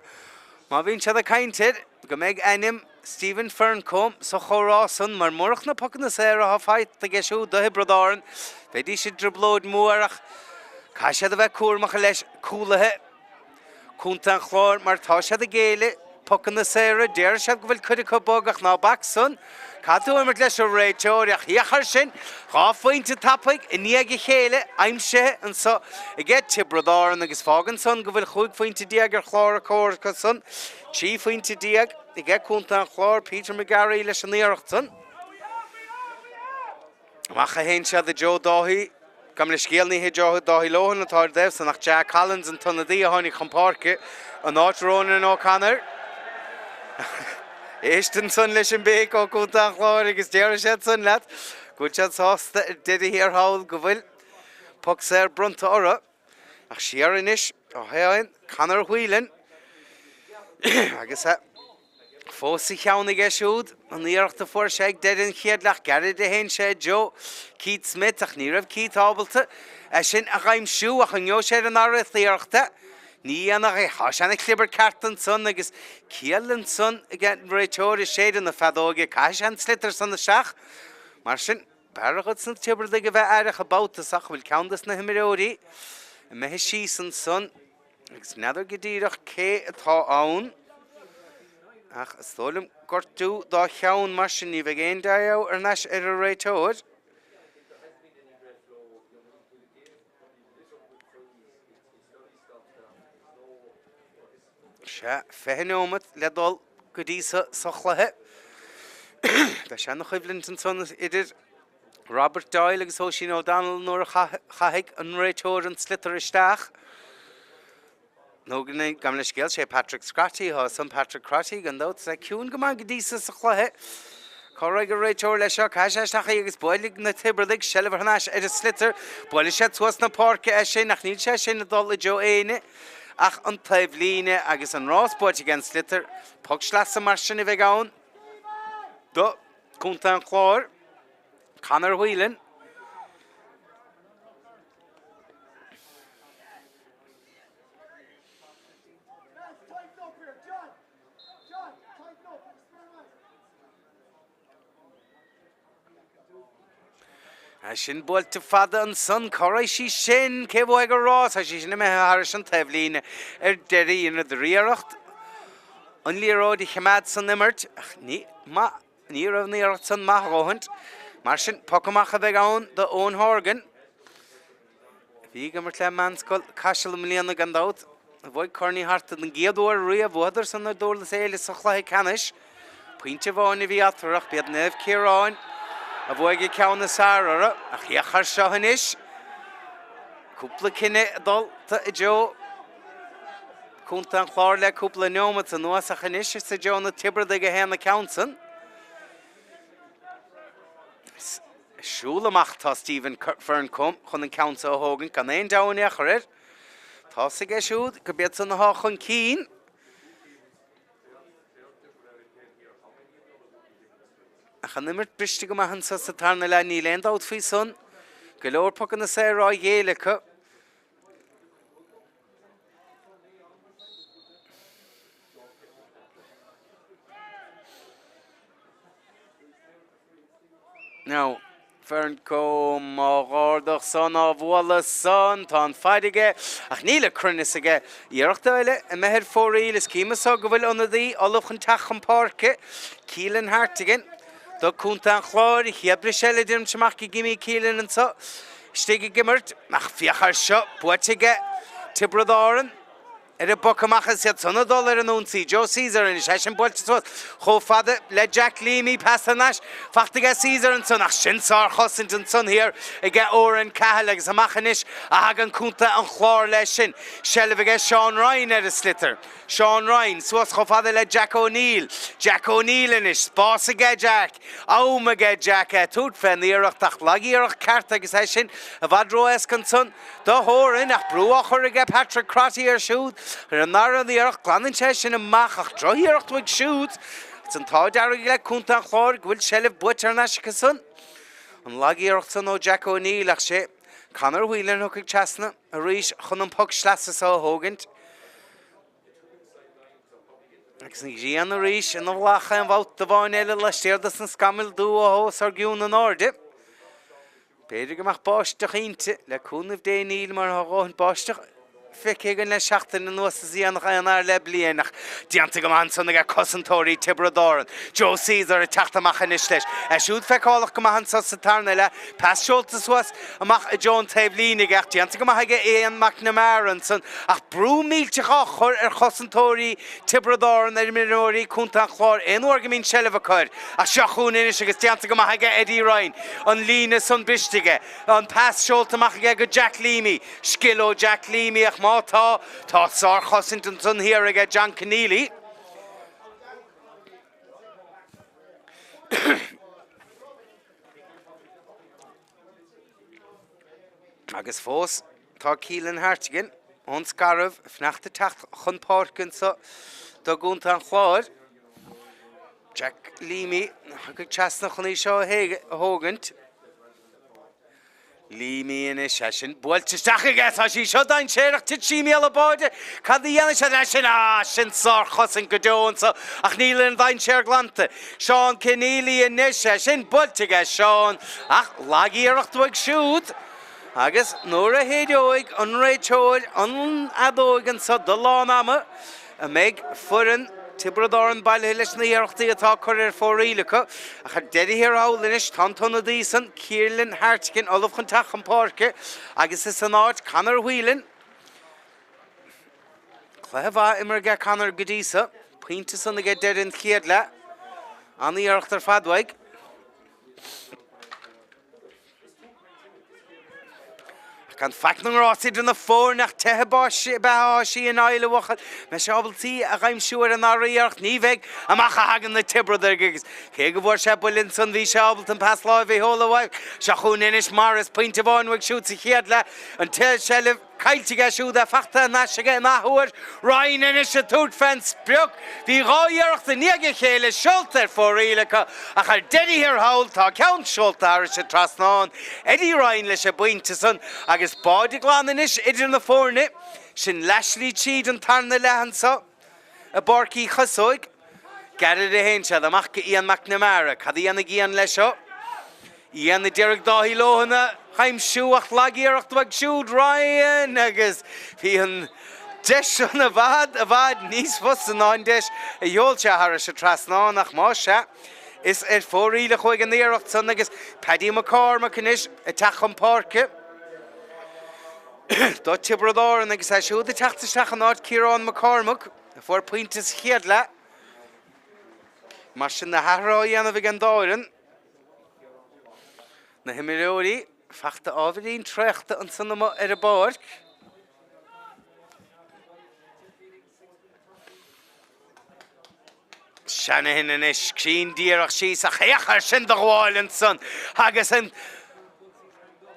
Speaker 1: má bhíonn siad ag caint air, go mbeidh ainm Stephen Ferncombe sa chomhrá san, mar murach na pocanna saora atá faighte aige siúd do Thiobraid Árann, bheidís i dtrioblóid mhór ach caithfidh siad a bheith cúramach leis cúlaithe Contae an Chláir mar tá siad ag géilleadh pocanna saora. Déarfaidh siad go bhfuil cuid acu bog ach ná bac san. Caithfidh tú imirt leis an réiteoir ach féach air sin, 2 phointe tapaidh i ndiaidh a chéile aimsithe anso aige Tiobraid Árann agus fágann san go bhfuil 15 phointe ar chlár a comhartha san. 13 phointe aige Contae an Chláir, Peter McGarry leis an iarracht san. Amach a théann siad i dtreo Dáithí. Gabh mo leithscéal, ní hé Dáithí Lohan atá ar an dtaobh san ach Jack Collins an t-ionadaí a tháinig chun páirce in áit Ronan O'Connor. Éist ansan leis an mbéic ó Chontae an Chláir agus déarfaidh siad san leat go bhfuil siad sásta ar deireadh thiar thall go bhfuil poc saor bronnta orthu. Ach siar anois a théann Conor Whelan agus é. Fós sa cheann aige siúd, an iarracht a fuair sé ag deireadh an chéad leath gairid a shéan sé i dtreo Keith Smith ach ní raibh Keith ábalta é sin a dh'aimsiú ach an ngeobhaidh sé ar an dara hiarracht é? Ní dhéanfadh é. Tá sé ina chlibirt ceart ansan agus ciall ansan ag an réiteoir ag séideadh na feadóige. Caithfidh sé an sliotar san isteach. Mar sin, b'fhearr dos na Tiobradaigh a bheith aireach an babhta so ach bhfuil ceann dos na himreoirí imithe síos ansan agus n'fheadar go díreach cé atá ann ach is dóigh liom gortú dá cheann mar sin ní bheidh aon deabhadh thar n-ais ar an réiteoir. Sea, 20 neomat le dul go dtí sa sa chluiche. Beidh sé ina choimhlint ansan idir Robert Doyle agus Oisín O'Donnell nuair a chaithfidh an réiteoir an sliotar isteach. Nó gabh mo leithscéal, sé Patrick Scrotty atá ansan, Patrick Crotty gan dabht, is é ciúin go maith go dtí so sa chluiche. Cá raghaidh an réiteoir leis seo? Caithfidh sé isteach í agus buailfidh na Tiobradaigh seilbh thar n-ais ar an sliotar. Buailfidh siad suas na páirce é sin ach níl sé sin ag dul i dtreo éinne ach an taobhlíne agus an rás buaite ag an sliotar. Poc sleasa mar sin a bheidh ann do Chontae an Chláir. Conor Whelan. É sin buailte fada ansan, cá raibh sí sin? Cé bhuaigh an rás? Tá sí sin imithe thairis an taobhlíne ar deireadh. Dheineadar iarracht an liathróid a choimeád san imirt ach ní maith, ní raibh an iarracht san maith a dhóthaint. Mar sin, poc amach a bheidh ann do Eoin Horgan. A bhí ag imirt le Meánscoil Caiseal i mbliana gan dabht. Bhuaigh Corn Uí Thartaigh den gcéad uair riamh. Bhuadar san ar Dhurlas Éile sa chluiche ceannais. Pointe amháin a bhí eatarthu ach b'iad Naomh Ciaráin a bhuaigh an ceann is fearr orthu. Ach féach air seo anois. Cúpla cinneadh dulta i dtreo Contae an Chláir le cúpla neomat anuas ach anois is i dtreo na Tiobradaigh a théann an ceann san. Ag siúl amach tá Stephen Ferncombe chun an ceann seo a thógaint gan aon deabhadh in aon chor air. Tá's aige siúd gurb iad san atá chun cinn. Ach an imirt briste go maith anso sa tarna leath, níl aon dabht faoi san. Go leor pocanna saora á ghéilleadh acu. Now, Ferncombe á dh'ardach san, á bhualadh san, tá an faid aige, ach níl an cruinneas aige. Iarracht eile imithe ar fóraoil, is cím anso go bhfuil ionadaí ullamh chun teacht chun páirce, Keelan Hartigan, do Contae an Chláir, an chéad briseadh eile déanaimse amach go gcímid Keelan anso istigh ag imirt, ach féach air seo, buaite aige Tiobraid Árann. Ar an bpoc amach is iad san ag dul ar an ionsaí. Joe Caesar anois, eisean buailte suas chomh fada le Jack Leamy. Pas thar n-ais fachta aige Caesar ansan ach sin sár-chosaint ansan thiar aige Odhrán Cahill agus amach anois a thagann contae an Chláir leis sin. Seilbh aige Seán Ryan ar an sliotar. Seán Ryan suas chomh fada le Jack O'Neill. Jack O'Neill anois, spás aige Jack. Am aige Jack é tabhairt fén iarracht ach lag-iarracht ceart agus é sin i bhfad ró-éasca ansan. Do Horan, ach brú á chur aige Patrick Crotty air siúd ar an ndara iarracht. Glanann sé sin amach ach drochiarracht uaidh siúd. Is an t-ádh dearg le Contae an Chláir go bhfuil seilbh buaite thar n-ais acu san. An lag-iarracht san ó Jack O'Neill ach sé Conor Whelan a thiocfaidh trasna arís chun an poc sleasa so a thógaint. Agus an ghrian arís ina bhflach aon bhabhta amháin eile laistiar dos na scamaill dubha os ár gcionn in airde. B'fhéidir go mbeadh báisteach inti, le cúnamh Dé níl mar tá a dhóthain báisteach feicthe againn le seachtain anuas is a dhéanfadh aon fhear le bliain ach déanta go maith ansan aige cosantóirí Tiobraid Árann. Joe Caesar ag teacht amach anois leis. É siúd feiceálach go maith anso sa tarna leath. Pas seolta suas amach i dtreo an taobh líne aige ach déanta go maith aige Ian McNamara ansan ach brú millteach á chur ar chosantóirí Tiobraid Árann ar imreoirí Contae an Chláir aon uair go mbíonn seilbh acu air. Ach seo chugainn anois agus déanta go maith aige Eddie Ryan. An líne san briste aige. An pas seolta amach aige go Jack Leamy. Scil ó Jack Leamy ach má tá, tá sárchosaint ansan thiar aige John Conneely. Agus fós tá Keelan Hartigan ón Scairbh ag fanacht ag teacht chun páirce anso do gContae an Chláir. Jack Leamy a thiocfaidh trasna chun í seo a thógaint. Leamy anois, é sin buailte isteach aige, tá sí seo dainséarach, thit sí i mbéal an bháide, cad a dhéanfaidh sé leis sin? Ah, sin sárchosaint go deo anso, ach níl an dainséar glanta. Seán Kenneally anois, é sin buailte aige Seán, ach lag-iarracht uaidh siúd. Agus nuair a shéideoidh an réiteoir an fheadóig anso do lán ama, an mbeidh foireann Tiobraid Árann bailithe leis na hiarrachtaí atá curtha ar fóraoil acu? Ach ar deireadh thiar thall anois, tá an t-ionadaí san, Kiernan Hartigan, ullamh chun teacht chun páirce agus is in áit Conor Whelan. Cluiche mhaith imeartha aige Conor go dtí so. Pointe san aige deireadh an chéad leath. An-iarracht ar fad uaidh. Ach gan faic na ngrást idir na foirne ach teitheadh báis ab ea atá sí in aill a bhuachaill. Mbeidh sé ábalta í a dh'aimsiú ar an ndara iarracht? Ní bheidh. Amach a thagann na Tiobradaigh agus cé go bhfuair sé buille ansan bhí sé ábalta an pas láimhe a sheoladh uaidh. Seo chugainn anois Morris, pointe amháin uaidh siúd sa chéad leath. An tseilbh. Caillte aige siúd é fachta thar n-ais aige in athuair. Ryan anois ag tabhairt fén sprioc. Bhí 2 iarracht i ndiaidh a chéile seolta ar fóraoil acu ach ar deireadh thiar thall tá ceann seolta thairis an trasnán. Eddie Ryan leis an bpointe san agus báide glan anois idir na foirne. Sin leathshlí tríd an tarna leath anso. I bPáirc Uí Chosóig, gairid a théann siad amach go Ian McNamara. Cad a dhéanfaidh Ian leis seo? Ian a d'iarraidh Dáithí Lohan a aimsiú ach lag-iarracht uaidh siúd, Ryan, agus bhí an deis san i bhfad, i bhfad níos fusa ná an deis a sheol sé thairis an trasnán ach más ea, is ar fóraoil a chuaigh an iarracht san agus Paddy McCormack anois ag teacht chun páirce. Do Tiobraid Árann agus é siúd ag teacht isteach in áit Ciarán McCormack, a fuair pointe sa chéad leath. Mar sin na hathruithe á dhéanamh ag an dá fhoireann. Na himreoirí fachta ábhairín traochta ansan amuigh ar an bpáirc. Shanahan anois, cruinn díreach síos ach féach air sin do ghabháil ansan agus an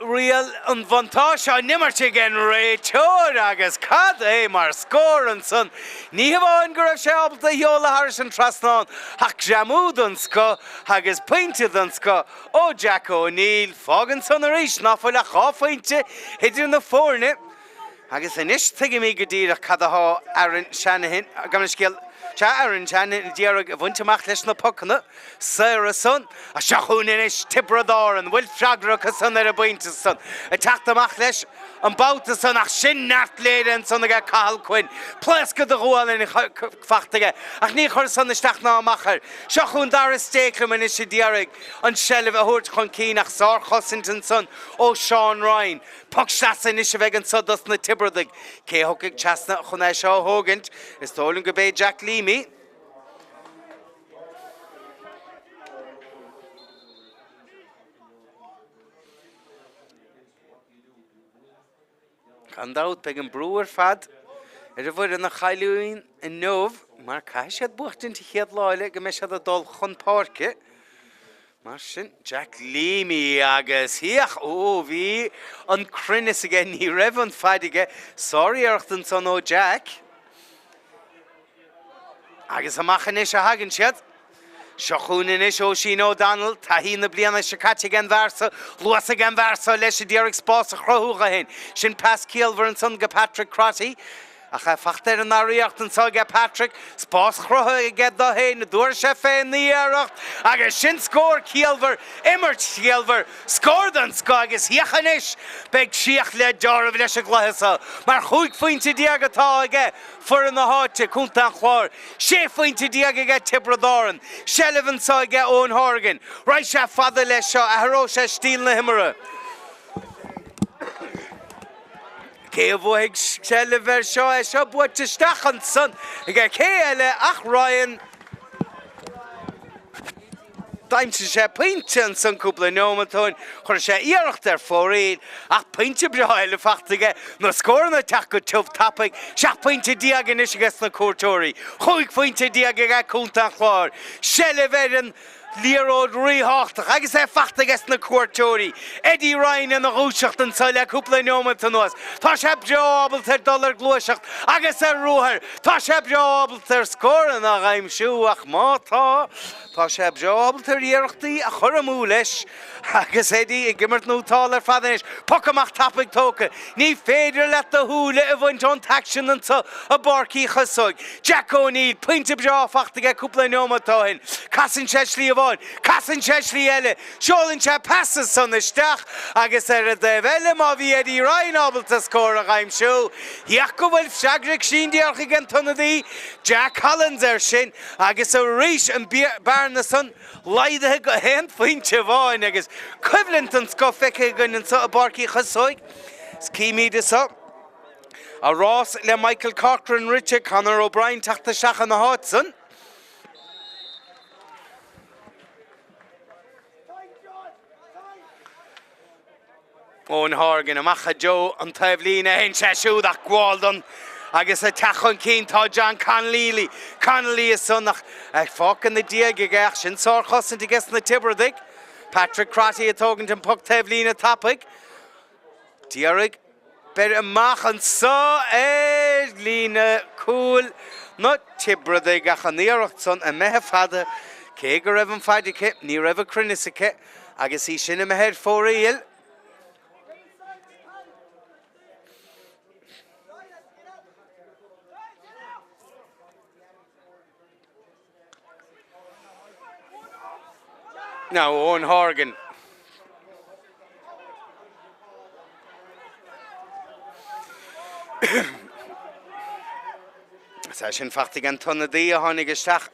Speaker 1: riail an bhuntáiste á n-imirt ag an réiteoir agus cad é mar scór ansan. Ní hamháin go raibh sé ábalta a sheoladh thairis an trasnán ach greamú den scoth agus pointe den scoth ó Jack O'Neill. Fágann san arís ná fuil ach 2 phointe idir na foirne. Agus anois tuigimid go díreach cad atá Aaron Shanahan, gabh mo leithscéal, sea, Aaron Shanahan ag iarraidh a bhaint amach leis na pocanna saora san. Ach seo chugainn anois Tiobraid Árann, bhfuil freagra acu san ar an bpointe san, ag teacht amach leis an babhta san ach sin neart léirithe ansan aige Cathal Quinn. Pléascadh de ghualainn fachta aige ach ní chuir san isteach ná amach air. Seo chugainn Dara Stakelum anois a d'iarraidh an tseilbh a thabhairt chun cinn ach sárchosaint ansan ó Seán Ryan. Poc sleasa anois a bheidh anso dos na Tiobradaigh. Cé a thiocfaidh trasna chun é seo a thógaint? Is dóigh liom go b'é Jack Leamy. Gan dabht beidh an brú ar fad ar an bhfoireann a chailleann inniu mar caithfidh siad buachtaint an chéad lá eile go mbeidh siad ag dul chun páirce. Mar sin, Jack Leamy agus féach, ó, bhí an cruinneas aige, ní raibh an faid aige, sáriarracht ansan ó Jack. Agus amach anois a thagann siad. Seo chugainn anois Oisín O'Donnell, taithí na bliana seo caite ag an bhfear so, luas ag an bhfear so leis a d'iarraidh spás a chruthú dho fhéin. Sin pas ciallmhar ansan go Patrick Crotty. Ach é fachta ar an ndara iarracht anso aige Patrick, spás cruthaithe aige do fhéin, an dtabharfaidh sé fén iarracht agus sin scór ciallmhar, imirt chiallmhar, scór den scoth agus féach anois, beidh críoch le deáramh leis an gcluiche so mar 15 phointe atá aige foireann na háite, Contae an Chláir, 16 phointe aige Tiobraid Árann, seilbh anso aige Eoin Horgan, raghaidh sé fada leis seo, athróidh sé stíl na himeartha. Cé a bhuafaidh seilbh air seo? É seo buaite isteach ansan aige cé eile ach Ryan. D'aimsigh sé pointe ansan cúpla neomat ó shin. Chuir sé iarracht ar fóraoil ach pointe breá eile fachta aige. Na scóranna ag teacht go tiubh tapaidh. 17 phointe anois aige sna cuairteoirí. 15 phointe aige Contae an Chláir. Seilbh ar an. Liathróid ríthábhachtach agus é fachta aige sna cuairteoirí. Eddie Ryan ina dhúiseacht anseo le cúpla neomat anuas. Tá sé breá ábalta ar dul ar gluaiseacht agus ar ruathar. Tá sé breá ábalta ar scóranna a aimsiú ach má tá, tá sé breá ábalta ar iarrachtaí a chur amú leis. Agus Eddie ag imirt nótálta ar fad anois. Poc amach tapaidh tógtha. Ní féidir leat do shúile a bhaint ón t-aicsean anseo i bPáirc Uí Chasóig. Jack O'Neill, pointe breá fachta aige cúpla neomat ó shin. Casann sé slí amháin, casann sé slí eile, seolann sé pas ansan isteach agus ar an dtaobh eile má bhí Eddie Ryan ábalta scór a dh'aimsiú, féach go bhfuil freagra cruinn díreach ag an t-ionadaí Jack Collins air sin agus arís an bearna san laghdaithe go haon phointe amháin agus coimhlint den scoth feicthe againn anseo i bPáirc Uí Chasóig. Is címid anseo a rás le Michael Corcoran rite, Conor O'Brien teacht isteach ina háit san. Eoin Horgan amach i dtreo an taobhlíne a théann sé siúd ach gabháil don agus ag teacht chun cinn tá John Connolly, Connolly ansan ach fágtha ina diaidh aige ach sin sárchosaint aige sna Tiobradaigh. Patrick Crotty ag tógaint an poc taobhlíne tapaidh. D'iarraidh beir amach anso ar líne cúil na Tiobradaigh ach an iarracht san imithe fada cé go raibh an faid aici ní raibh an cruinneas aici. Agus í sin imithe ar fóraoil. Now Eoin Horgan. Is é sin fachta ag an t-ionadaí a tháinig isteach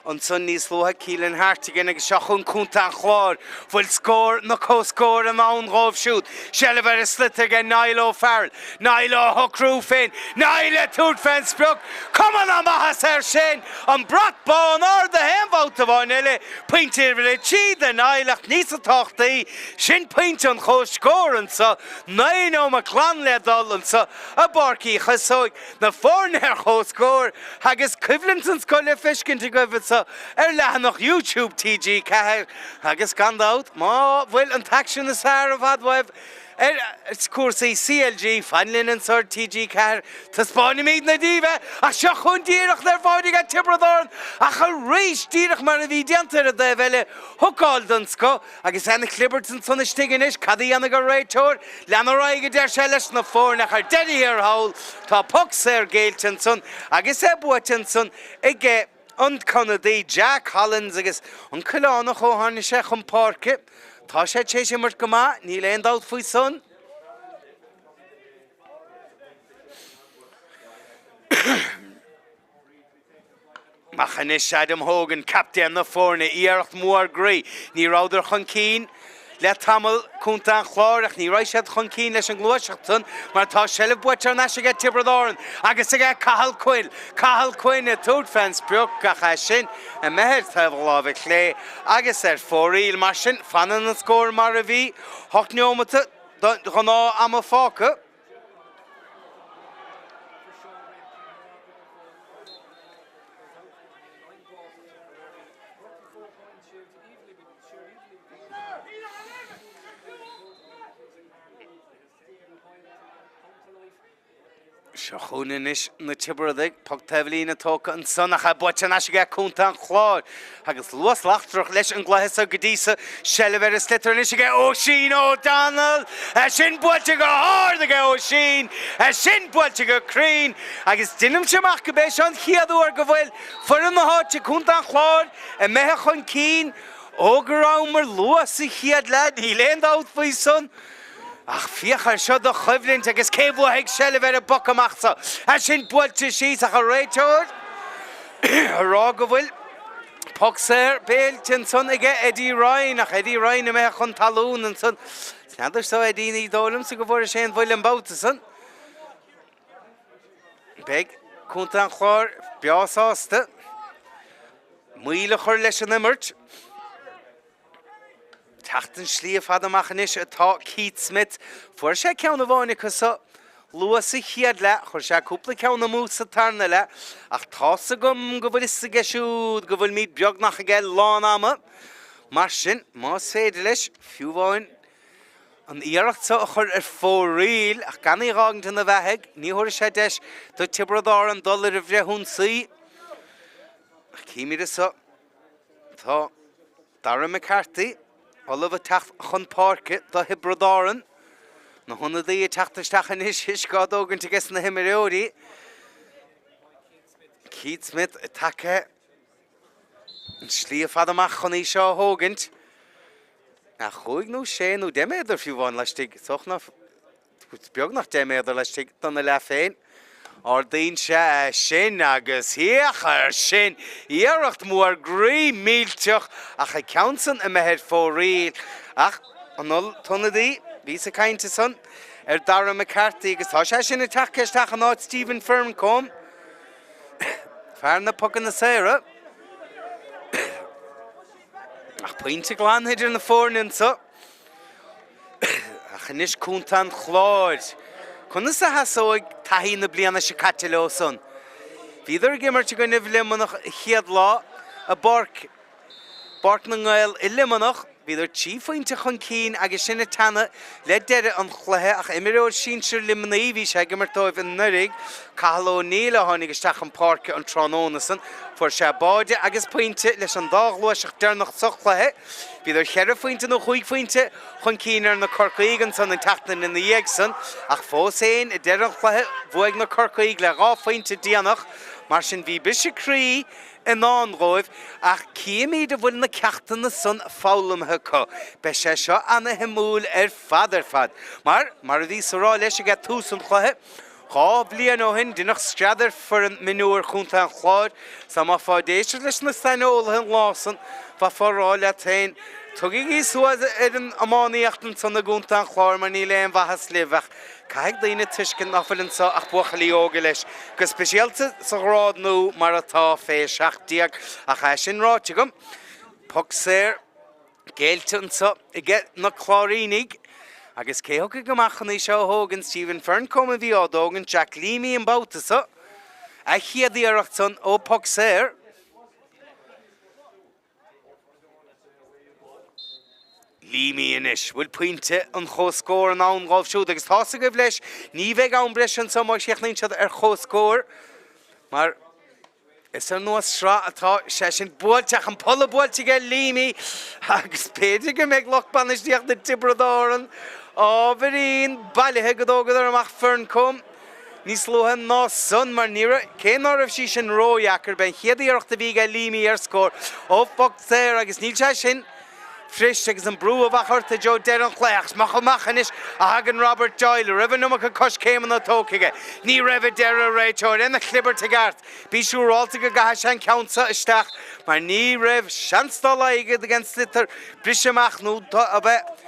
Speaker 1: ansan níos luaithe, Keelan Hartigan, agus seo chugainn Contae an Chláir. Bhfuil scór nó comhscór i ndán dhóibh siúd. Seilbh ar an sliotar aige Niall O'Farrell. Niall á shocrú féin. Niall ag tabhairt fén sprioc. Cuma na maitheasa air sin! An brat bán ardaithe aon bhabhta amháin eile. Pointe uimhir 3 do Niall ach níos tábhachtaí, sin pointe an chomhscóir anso. 9 nóiméad glan le dul anso i bPáirc Uí Chasóig. Na foirne ar comhscór agus coimhlint den scoth le feiscint agaibh anseo ar leathanach YouTube TG4 agus gan dabht má bhfuil an t-aicsean is fearr i bhfad uaibh ar chúrsaí CLG fan linn anseo ar TG4 taispeánfaimidne daoibh é ach seo chugainn díreach ar fáil ag Tiobraid Árann ach arís díreach mar a bhí déanta ar an dtaobh eile hookáil den scoth Agus an-chlibirt ansan istigh anois, cad a dhéanfaidh an réiteoir? Lean ar aghaidh, a deir sé leis na foirne, ach ar deireadh thiar thall, tá poc saor géillte ansan agus é buaite ansan aige an t-ionadaí Jack Collins agus an Coileánach ó tháinig sé chun páirce. Tá sé tar éis imirt go maith, níl aon dabht faoi san. Amach anois Adam Hogan, captaen na foirne, iarracht mhór groí. Ní rabhadar chun cinn le tamall, Contae an Chláir, ach ní raibh siad chun cinn leis an ngluaiseacht san mar tá seilbh buaite thar n-ais aige Tiobraid Árann agus aige Cathal Quinn. Cathal Quinn ag tabhairt fén sprioc ach é sin imithe ar taobh a láimhe clé agus ar fóraoil. Mar sin, fanann an scór mar a bhí, 8 neomata de ghnáth ama fágtha. Seo chugainn anois na Tiobradaigh, poc taobhlíne tógtha ansan ach é buaite thar n-ais aige Contae an Chláir. Agus luas eachtrach leis an gcluiche seo go dtí seo, seilbh ar an sliotar anois aige Oisín O'Donnell, é sin buailte go hard aige Oisín, é sin buailte go cruinn agus deinimse amach go b'é seo an chéad uair go bhfuil foireann na háite, Contae an Chláir, imithe chun cinn ó go rabhamar luath sa chéad leath, níl aon dabht faoi san. Ach féach air seo do choimhlint agus cé bhuafaidh seilbh ar an bpoc amach seo? É sin buailte síos ach an réiteoir a rá go bhfuil poc saor géillte ansan aige Eddie Ryan ach Eddie Ryan imithe chun talún ansan. N'fheadar so Eddie ní dóigh liomsa go bhfuair sé an bhuille an babhta san. Beidh Contae an Chláir breá sásta moill a chur leis an imirt. Teacht an slí fada amach anois atá Keith Smith. Fuair sé ceann amháin acu so luath sa chéad leath, chuir sé cúpla ceann amú sa tarna leath, ach tá's agam go bhfuil fhios aige siúd go bhfuilimid beagnach ag lán ama. Mar sin, más féidir leis, fiú amháin, an iarracht seo a chur ar fóraoil ach gan í a dh'fhágaint ina bheathaidh, ní thabharfaidh sé deis do Tiobraid Árann dul ar an bhfrithionsaí. Ach címid anso, tá Darragh McCarthy ullamh ag teacht chun páirce do Thiobraid Árann. Na hionadaithe ag teacht isteach anois, uisce á dtógaint aige na himreoirí. Keith Smith tagtha an slí ar fad amach chun í seo a thógaint. Ach chúig nó sé nó 10 méadar fiú amháin laistigh, is dócha nach, beagnach 10 méadar laistigh dona leath féin. Ardaíonn sé é sin agus féach air sin! Iarracht mhór groí millteach ach an ceann san imithe ar fóraoil. Ach an t-ionadaí, bhíos ag caint ansan ar Darragh McCarthy agus tá sé sin ag teacht isteach in áit Stephen Ferncombe. Fear na pocanna saora. Ach pointe glan idir na foirne anseo. Ach anois Contae an Chláir. Conas a sheasóidh taithí na bliana seo caite leo san? Bhíodar ag imirt i gcoinnibh Luimneach an chéad lá i bPáirc Páirc na nGael i Luimneach. Bhíodar 3 phointe chun cinn agus sin ag teannadh le deireadh an chluiche ach imreoir sinsir Luimnigh, bhí sé ag imirt dóibh anuraidh, Cathal O'Neill a tháinig isteach chun páirce an tráthnóna san. Fuair sé báide agus pointe leis an dá ghluaiseacht deireanach sa chluiche. Bhíodar cheithre phointe nó chúig phointe chun cinn ar na Corcaígh ansan an tseachtain ina dhiaidh san ach fós féin i deireadh an chluiche bhuaigh na Corcaígh le dhá phointe déanach. Mar sin bhí briseadh croí i ndán dhóibh, ach cífimid an bhfuil na ceachtanna san foghlamtha acu. Beidh sé seo ana-shuimiúil ar fad ar fad. Mar, mar a bhíos a rá leis ag tús an chluiche, 2 bhliain ó shin, deineadh scread ar foireann mionúir Chontae an Chláir. 'S dá mbeifeá ag éisteacht leis na saineolaithe an lá san, bheifeá a rá leat féin, tugaigí suas ar an iománaíocht ansan i gContae an Chláir mar níl aon mhaitheas libh ach Caithfidh daoine tuiscint nach bhfuil anseo ach buachaillí óga leis, go speisialta sa ghrád nua mar atá fé 17. Ach é sin ráite agam, poc saor géillte anseo aige na Cláirínigh agus cé thiocfaidh amach chun í seo a thógaint? Stephen Ferncombe a bhí á dtógaint, Jack Leamy an babhta seo, a chéad iarracht san ó poc saor. Leamy anois. Bhfuil pointe an chomhscóir in ann dhóibh siúd agus tá's agaibh leis, ní bheidh am breise anseo má chríochnaíonn siad ar chomhscór mar is ar nós sraith atá sé sin buailte ach an polla buailte aige Leamy agus b'fhéidir go mbeidh lucht bainistíochta Tiobraid Árann ábhairín bailithe go dtógadar amach Ferncombe. Níos luaithe ná san, mar ní raibh, cé ná raibh sí sin ródheacair, b'é an chéad iarracht a bhí aige Leamy ar scór ó phoc saor agus níl sé sin fuirist agus an brú a bheadh ort i dtreo deireadh an chluiche. Ach amach amach anois a thagann Robert Doyle, raibh an iomarca coiscéimeanna tógtha aige. Ní raibh, a deir an réiteoir, ina chlibirt i gceart. Bí siúrálta go gcaithfidh sé an ceann seo isteach mar ní raibh seans dá laghad ag an sliotar briseadh amach nó a bheith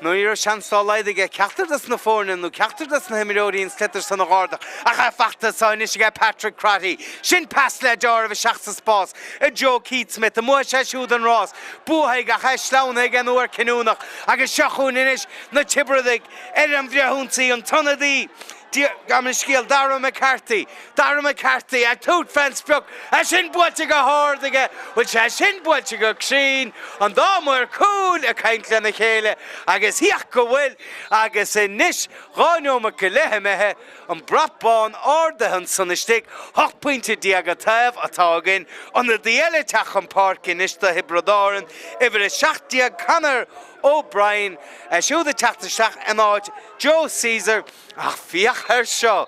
Speaker 1: Nó ní raibh seans dá laghad aige ceachtar dos na foirne nó ceachtar dos na himreoirí an sliotar san a dh'ardach. Ach é fachta anso anois aige Patrick Crotty. Sin pas le deáramh isteach sa spás i dtreo Keith Smith. An mbuafaidh sé siúd an rás? Buafaidh ach é sleamhnaithe aige an uair cinniúnach. Agus seo chugainn anois na Tiobradaigh ar an bhfrithionsaí, an t-ionadaí. Gabh mo leithscéal, Darragh McCarthy, Darragh McCarthy, ag tabhairt fén sprioc, é sin buailte go hard aige, bhfuil sé sin buailte go cruinn, an dá mhaor cúil ag caint lena chéile agus féach go bhfuil, agus anois 2 neomat go leith imithe, an brat bán ardaithe ansan istigh, 18 pointe an taobh atá againn, ionadaí eile ag teacht chun páirce anois do Thiobraid Árann, uimhir 17 Conor O'Brien, é siúd ag teacht isteach in áit Joe Caesar. Ach féach air seo!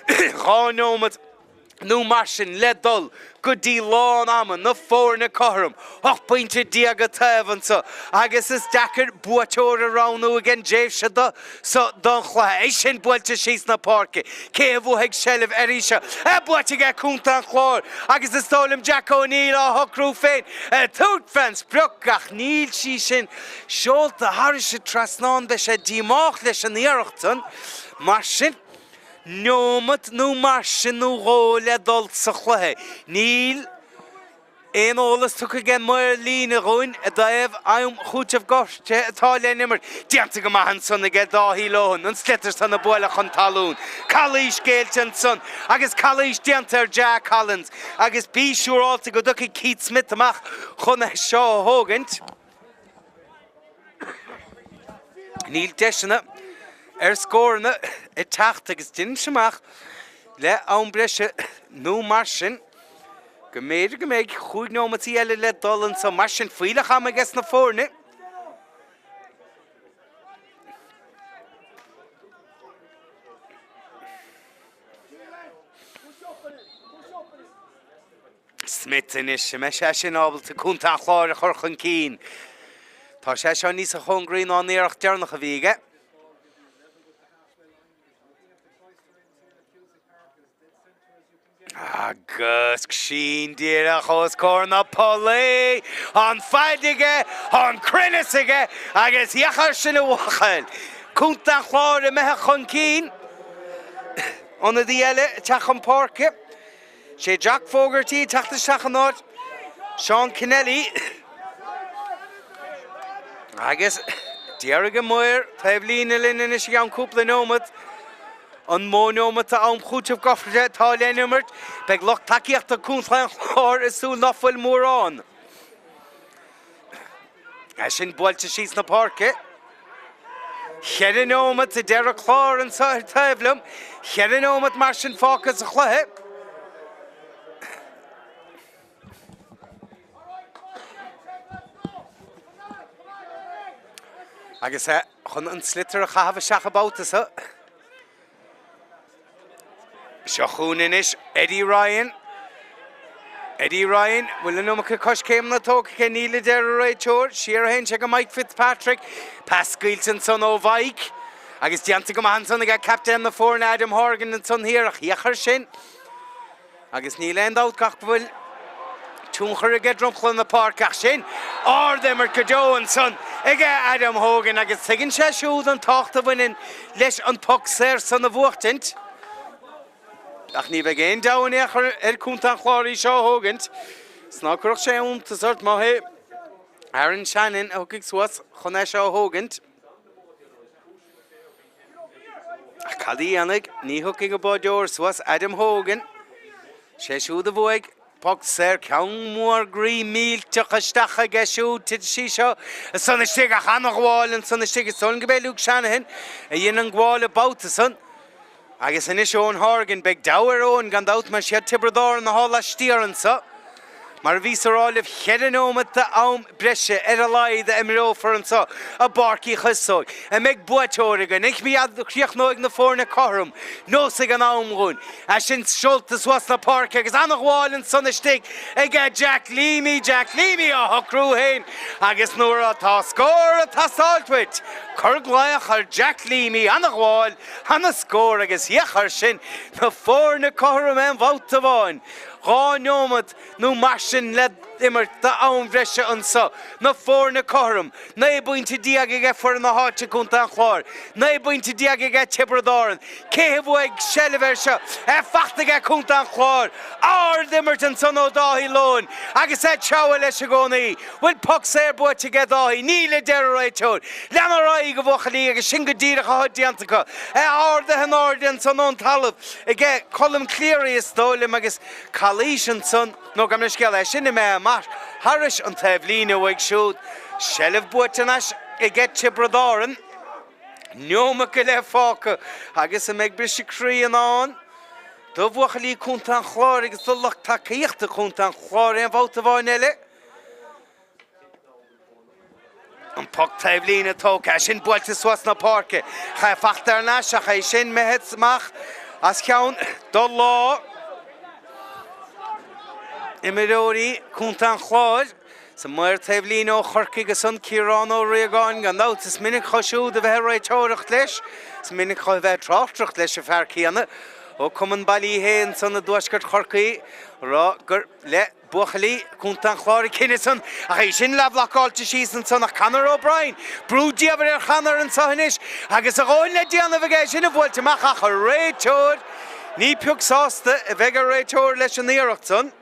Speaker 1: 2 neomat nó mar sin le dul go dtí lán ama, na foirne cothrom, 18 pointe an taobh anseo agus is deacair buaiteoir a roghnú ag an dtréimhse seo don chluiche. É sin buailte síos na páirce. Cé a bhuafaidh seilbh uirthi seo? É buaite aige Contae an Chláir agus is dóigh liom Jack O'Neill á shocrú féin ag tabhairt fén sprioc ach níl sí sin Seolta thairis an trasnán, beidh sé díomách leis an iarracht san. Mar sin, neomat nó mar sin nó dhó le dul sa chluiche. Níl aon eolas tugtha ag an maor líne dhúinn i dtaobh am chúiteamh gortaithe atá le n-imirt. Déanta go maith ansan aige Dáithí Lohan, an sliotar san a buaileadh chun talún. Calaois géillte ansan agus calaois déanta ar Jack Collins agus bí siúrálta go dtiocfaidh Keith Smith amach chun é seo a thógaint. Níl deiseanna ar scóranna ag teacht agus deinimse amach le am breise nó mar sin go mb'fhéidir go mbeidh chúig neomataí eile le dul anso. Mar sin fuílleach ama aige sna foirne. Smith anois, an mbeidh sé sin ábalta Contae an Chláir a chur chun cinn? Tá sé seo níos a chóngaraí ná an iarracht deireanach a bhí aige. Agus sin díreach os comhair na pollaí, an faid aige, an cruinneas aige agus féach air sin a bhuachaill! Contae an Chláir imithe chun cinn. Ionadaí eile ag teacht chun páirce. Sé Jack Fogarty ag teacht isteach in áit Seán Kennelly agus déarfaidh an maor taobh líne linn anois i gceann cúpla neomat an mó neomat d'am chúitimh gafair atá le n-imirt. Beidh lucht tacaíochta Contae an Chláir ag súil ná fuil mórán. É sin buailte síos na páirce. Cheithre neomat a deir an clár anseo ar taobh liom. Cheithre neomat mar sin fágtha sa chluiche. Agus é chun an sliotar a chaitheamh isteach an babhta seo. Seo chugainn anois Eddie Ryan. Eddie Ryan, bhfuil an iomarca coiscéimeanna tógtha aige? Níl a deir an réiteoir. Siar a théann sé go Mike Fitzpatrick. Pas scaoilte ansan ó Mhike. Agus déanta go maith ansan aige captaen na foirne Adam Horgan ansan thiar ach féach air sin. Agus níl aon dabht gach go bhfuil tionchar aige dromchla na páirce ach sin ard-imirt go deo ansan aige Adam Hogan agus tuigeann sé siúd an tábhacht a bhaineann leis an poc saor san a bhuachtaint. Ach ní bheidh aon deabhadh in aon chor ar Contae an Chláir í seo a thógaint. 'S ná cuirfeadh sé iontas ort má hé Aaron Shannon a thiocfaidh suas chun é seo a thógaint. Ach cad a dhéanfaidh? Ní thiocfaidh an báideoir suas, Adam Hogan. Sé siúd a bhuaigh poc saor, ceann mór groí millteach isteach aige siúd. Titfidh sí seo ansan istigh ach an-ghabháil ansan istigh. Is dóigh liom gurb é Luke Shanahan a dhein an gabháil an babhta san. Agus anois Eoin Horgan. Beidh deabhadh ar Eoin gan dabht mar siad Tiobraid Árann athá laistiar anso. Mar a bhíos a rá libh, cheithre neomat d'am breise ar a laghad a imreofar anso i bPáirc Uí Chiosáin. An mbeidh buaiteoir againn? An gcríochnóidh na foirne cothrom? Neosfaidh an am dhúinn. É sin seolta suas na páirce agus an-ghabháil ansan istigh aige Jack Leamy. Jack Leamy á shocrú féin agus nuair atá scór ag teastáilt uait, cuir glaoch ar Jack Leamy. An-ghabháil, an-scór agus féach air sin, na foirne cothrom aon bhabhta amháin. 2 neomat nó mar sin le imirt d'am bhreise anso. Na foirne cothrom, 19 bpointe aige foireann na háite, Contae an Chláir, 19 bpointe aige Tiobraid Árann. Cé a bhuaigh seilbh air seo? É fachta aige Contae an Chláir. Ard-imirt ansan ó Dáithí Lohan agus é ag treabhadh leis i gcónaí. Bhfuil poc saor buaite aige Dáithí? Níl, a deir an réiteoir. Lean ar aghaidh, a bhuachaillí, agus sin go díreach atá déanta acu. É ardaithe in airde ansan ón talamh aige Colm Cleary, is dóigh liom, agus calaois ansan, nó gabh mo leithscéal, é sin imithe amach thairis an taobhlíne uaidh siúd. Seilbh buaite anois aige Tiobraid Árann. Neomat go leith fágtha agus an mbeidh briseadh croí i ndán do bhuachaillí Chontae an Chláir agus do lucht tacaíochta Chontae an Chláir aon bhabhta amháin eile? An poc taobhlíne tógtha, é sin buailte suas na páirce. É fachta thar n-ais ach é sin imithe amach as ceann do lámha imreoirí Chontae an Chláir. Sa maor taobhlíne ó Chorcaigh ansan Ciarán Ó Riagáin, gan dabht is minic dho siúd a bheith ag réiteoireacht leis, is minic dho a bheith ag tráchtaireacht leis an fear céanna ó Cumann Ballyhea ansan i dtuaisceart Chorcaí, a rá gur le buachaillí Chontae an Chláir an cinneadh san ach é sin leathbhlocáilte síos ansan ach Conor O'Brien, brú diamhair ar Chonor anso anois agus a dhóthain le déanamh aige é sin a bhuailt amach ach an réiteoir, ní pioc sásta a bheidh an réiteoir leis an iarracht san.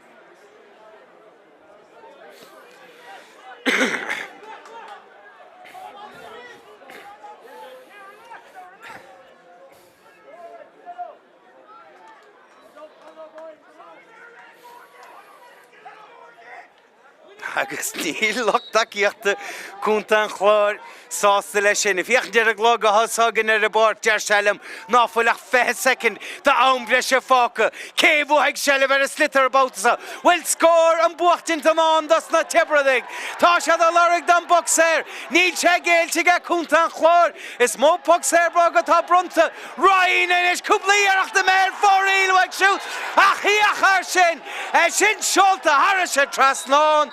Speaker 1: Agus níl lucht tacaíochta Chontae an Chláir sásta leis sin. Ag féachaint ar an gclog atá s'againn ar an bpáirc, deir sé liom ná fuil ach 20 soicind d'am breise fágtha. Cé a bhuafaidh seilbh ar an sliotar an babhta seo? Bhfuil scór an buachtaint i ndán dos na Tiobradaigh? Tá siad ag lorg don bpoc saor. Níl sé géillte aige Contae an Chláir. Is mó poc saor bróga atá bronnta. Ryan anois, cúpla iarracht imithe ar fóraoil uaidh siúd ach féach air sin! É sin seolta thairis an trasnán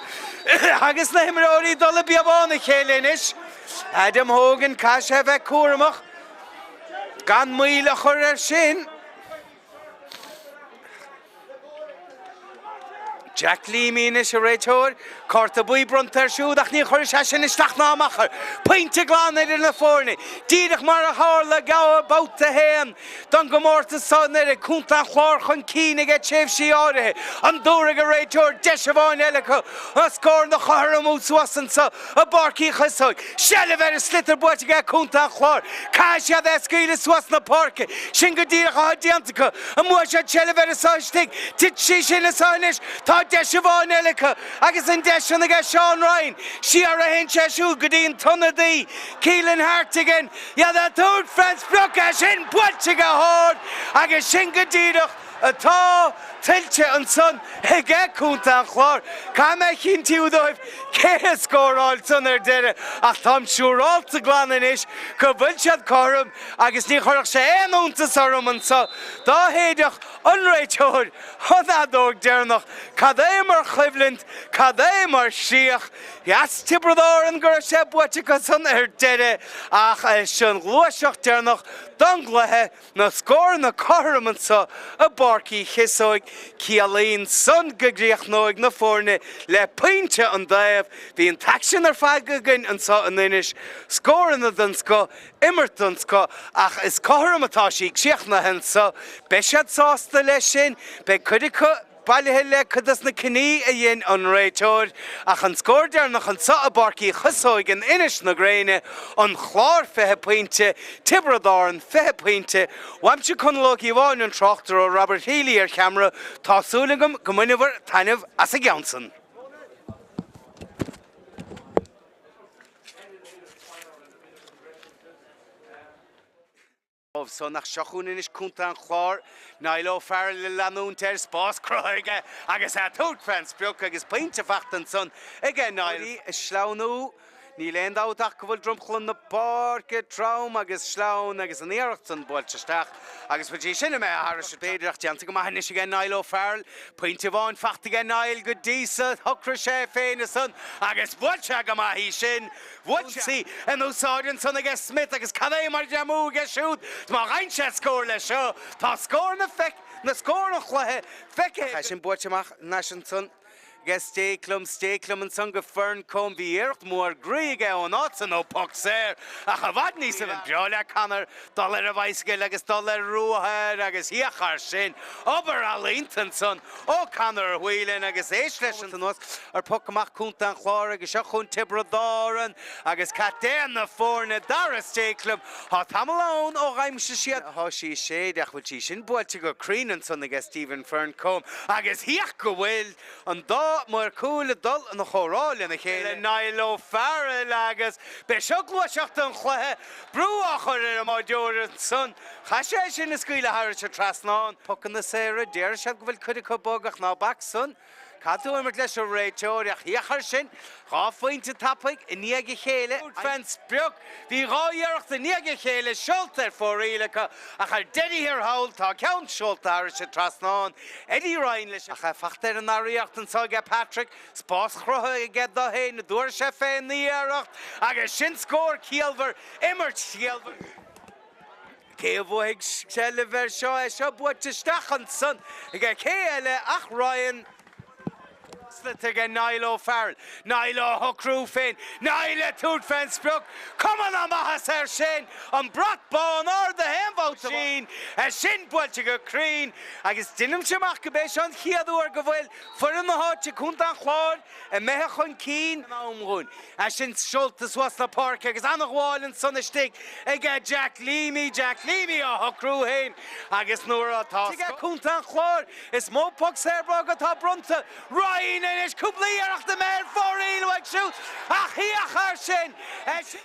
Speaker 1: agus na himreoirí ag dul i bpíobán a chéile anois. Adam Hogan, caithfidh sé a bheith cúramach gan moill a chur air sin. Jack Leamy anois a réiteoir. Cárta buí bronnta air siúd ach ní chuirfidh sé sin isteach ná amach air. Pointe glan idir na foirne, díreach mar a tharla i mBabhta 1 don gcomórtas seo anuraidh. Contae an Chláir chun cinn aige tréimhsí áirithe. An dtabharfaidh an réiteoir deis amháin eile acu na scóranna a chothromú suas anseo i bPáirc Uí Chíosóg? Seilbh ar an sliotar buaite aige Contae an Chláir. Caithfidh siad é a scaoileadh suas na páirce. Sin go díreach atá déanta acu. An mbuafaidh siad seilbh air anso istigh? Titfidh sí sin anso anois. Tá deis amháin eile acu agus an deis sin aige Seán Ryan. Siar a théann sé siúd go dtí an t-ionadaí, Keelan Hartigan. Iad ag tabhairt fén sprioc é sin buailte go hard agus sin go díreach atá tuillte ansan aige Contae an Chláir. Caithfidh mé a chinntiú dóibh cé a scóráil san ar deireadh ach táim siúrálta glan anois go bhfuil siad cothrom agus ní chuirfeadh sé aon iontas orm anso dá shéidfeadh an réiteoir an fheadóg deireanach. Cad é mar choimhlint, cad é mar chríoch. Mheas Tiobraid Árann go raibh sé buaite acu san ar deireadh ach seo an ghluaiseacht deireanach don gcluiche. Na scóranna cothrom anso i bPáirc Uí Chíosóig, ciallaíonn san go gcríochnóidh na foirne le pointe an taobh. Bhí an t-aicsean ar fad againn anso in Inis, scóranna den scoth, imirt den scoth, ach is cothrom atá sí críochnaithe anso. Beidh siad sásta leis sin, beidh cuid acu. Bailithe le cuid dos na cinní a dhein an réiteoir, ach an scór deireanach anso i bPáirc Uí Chíosóig in Inis na Gréine, An Clár 20 pointe, Tiobraid Árann 20 pointe. Uaimse Conall Ó Cíobháin, an tráchtaire Robert Healy ar cheamara, tá súil agam go mbainfear taitneamh as an gceann san. San ach seo chugainn anois Contae an Chláir, Niall O'Farrell ag leanúint air, spás cruthaithe aige agus é ag tabhairt fén sprioc agus pointe fachta ansan aige Niall. Ag sleamhnú, níl aon dabht ach go bhfuil dromchla na páirce trom agus sleamhain agus an iarracht san buailte isteach agus bhfuil sí sin imithe thairis b'fhéidir ach déanta go maith anois aige Niall O'Farrell. Pointe amháin fachta aige Niall go dtí so, shocraigh sé féin ansan agus bhuail sé go maith í sin. Bhuail sí in úsáid ansan aige Smith agus cad é mar ghreamú aige siúd má fhaigheann sé scór leis seo. Tá scór na feic, na scór an chluiche feicthe. Tá sin buailte amach anois ansan aige Stakelum, Stakelum ansan go Ferncombe. Bhí iarracht mhór groí aige ón áit san ó poc saor ach i bhfad níos An breá le Conor dul ar a bhicycle agus dul ar ruathar agus féach air sin. Obair ealaíonta ansan ó Conor Whelan agus éist leis an anuas ar poc amach Contae an Chláir agus seo chugainn Tiobraid Árann agus captaen na foirne Dara Stakelum. Tá tamall ann ó dh'aimsigh siad. Tá sí séid ach bhfuil sí sin buailte go cruinn ansan aige Stephen Ferncombe agus féach go bhfuil an dá maor cúil ag dul ina chomhrá lena chéile. Niall O'Farrell agus b'é seo gluaiseacht an chluiche, brú á chur ar an mbáireoir ansan. Chaith sé é sin a scaoileadh thairis an trasnán. Pocanna saora, déarfaidh siad go bhfuil cuid acu bog ach ná bac san. Caithfidh tú imirt leis an réiteoir ach féach air sin, 2 phointe tapaidh i ndiaidh a chéile fén sprioc. Bhí 2 iarracht i ndiaidh a chéile seolta ar fóraoil acu ach ar deireadh thiar thall tá ceann seolta thairis an trasnán. Eddie Ryan leis ach é fachta ar an ndara iarracht anso aige Patrick. Spás cruthaithe aige do féin, an dtabharfaidh sé fén iarracht agus sin scór ciallmhar, imirt chiallmhar. Cé a bhuafaidh seilbh air seo? É seo buailte isteach ansan aige cé eile ach Ryan. Sliotar aige Niall O'Farrell. Niall á shocrú féin. Niall ag tabhairt fén sprioc. Cuma na maitheasa air sin! An brat bán ardaithe aon bhabhta amháin. É sin buailte go cruinn agus deinimse amach go b'é seo an chéad uair go bhfuil foireann na háite, Contae an Chláir, imithe chun cinn. In am dhúinn. É sin seolta suas na páirce agus ana-ghabháil ansan istigh aige Jack Leamy, Jack Leamy á shocrú féin agus nuair atá. Aige Contae an Chláir is mó poc saor bróga atá bronnta. Ryan. Anois cúpla iarracht i mbeith ar fóraoil uaidh siúd ach thiar thar sin.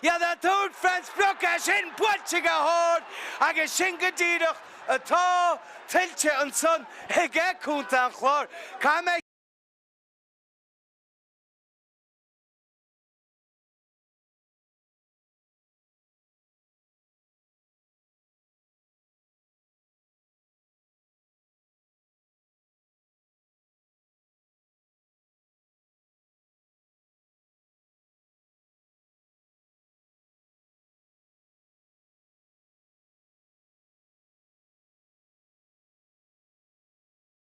Speaker 1: Iad ag tabhairt fén sprioc, é sin buailte go hard agus sin go díreach atá tuillte ansan aige Contae an Chláir. Caithfidh mé.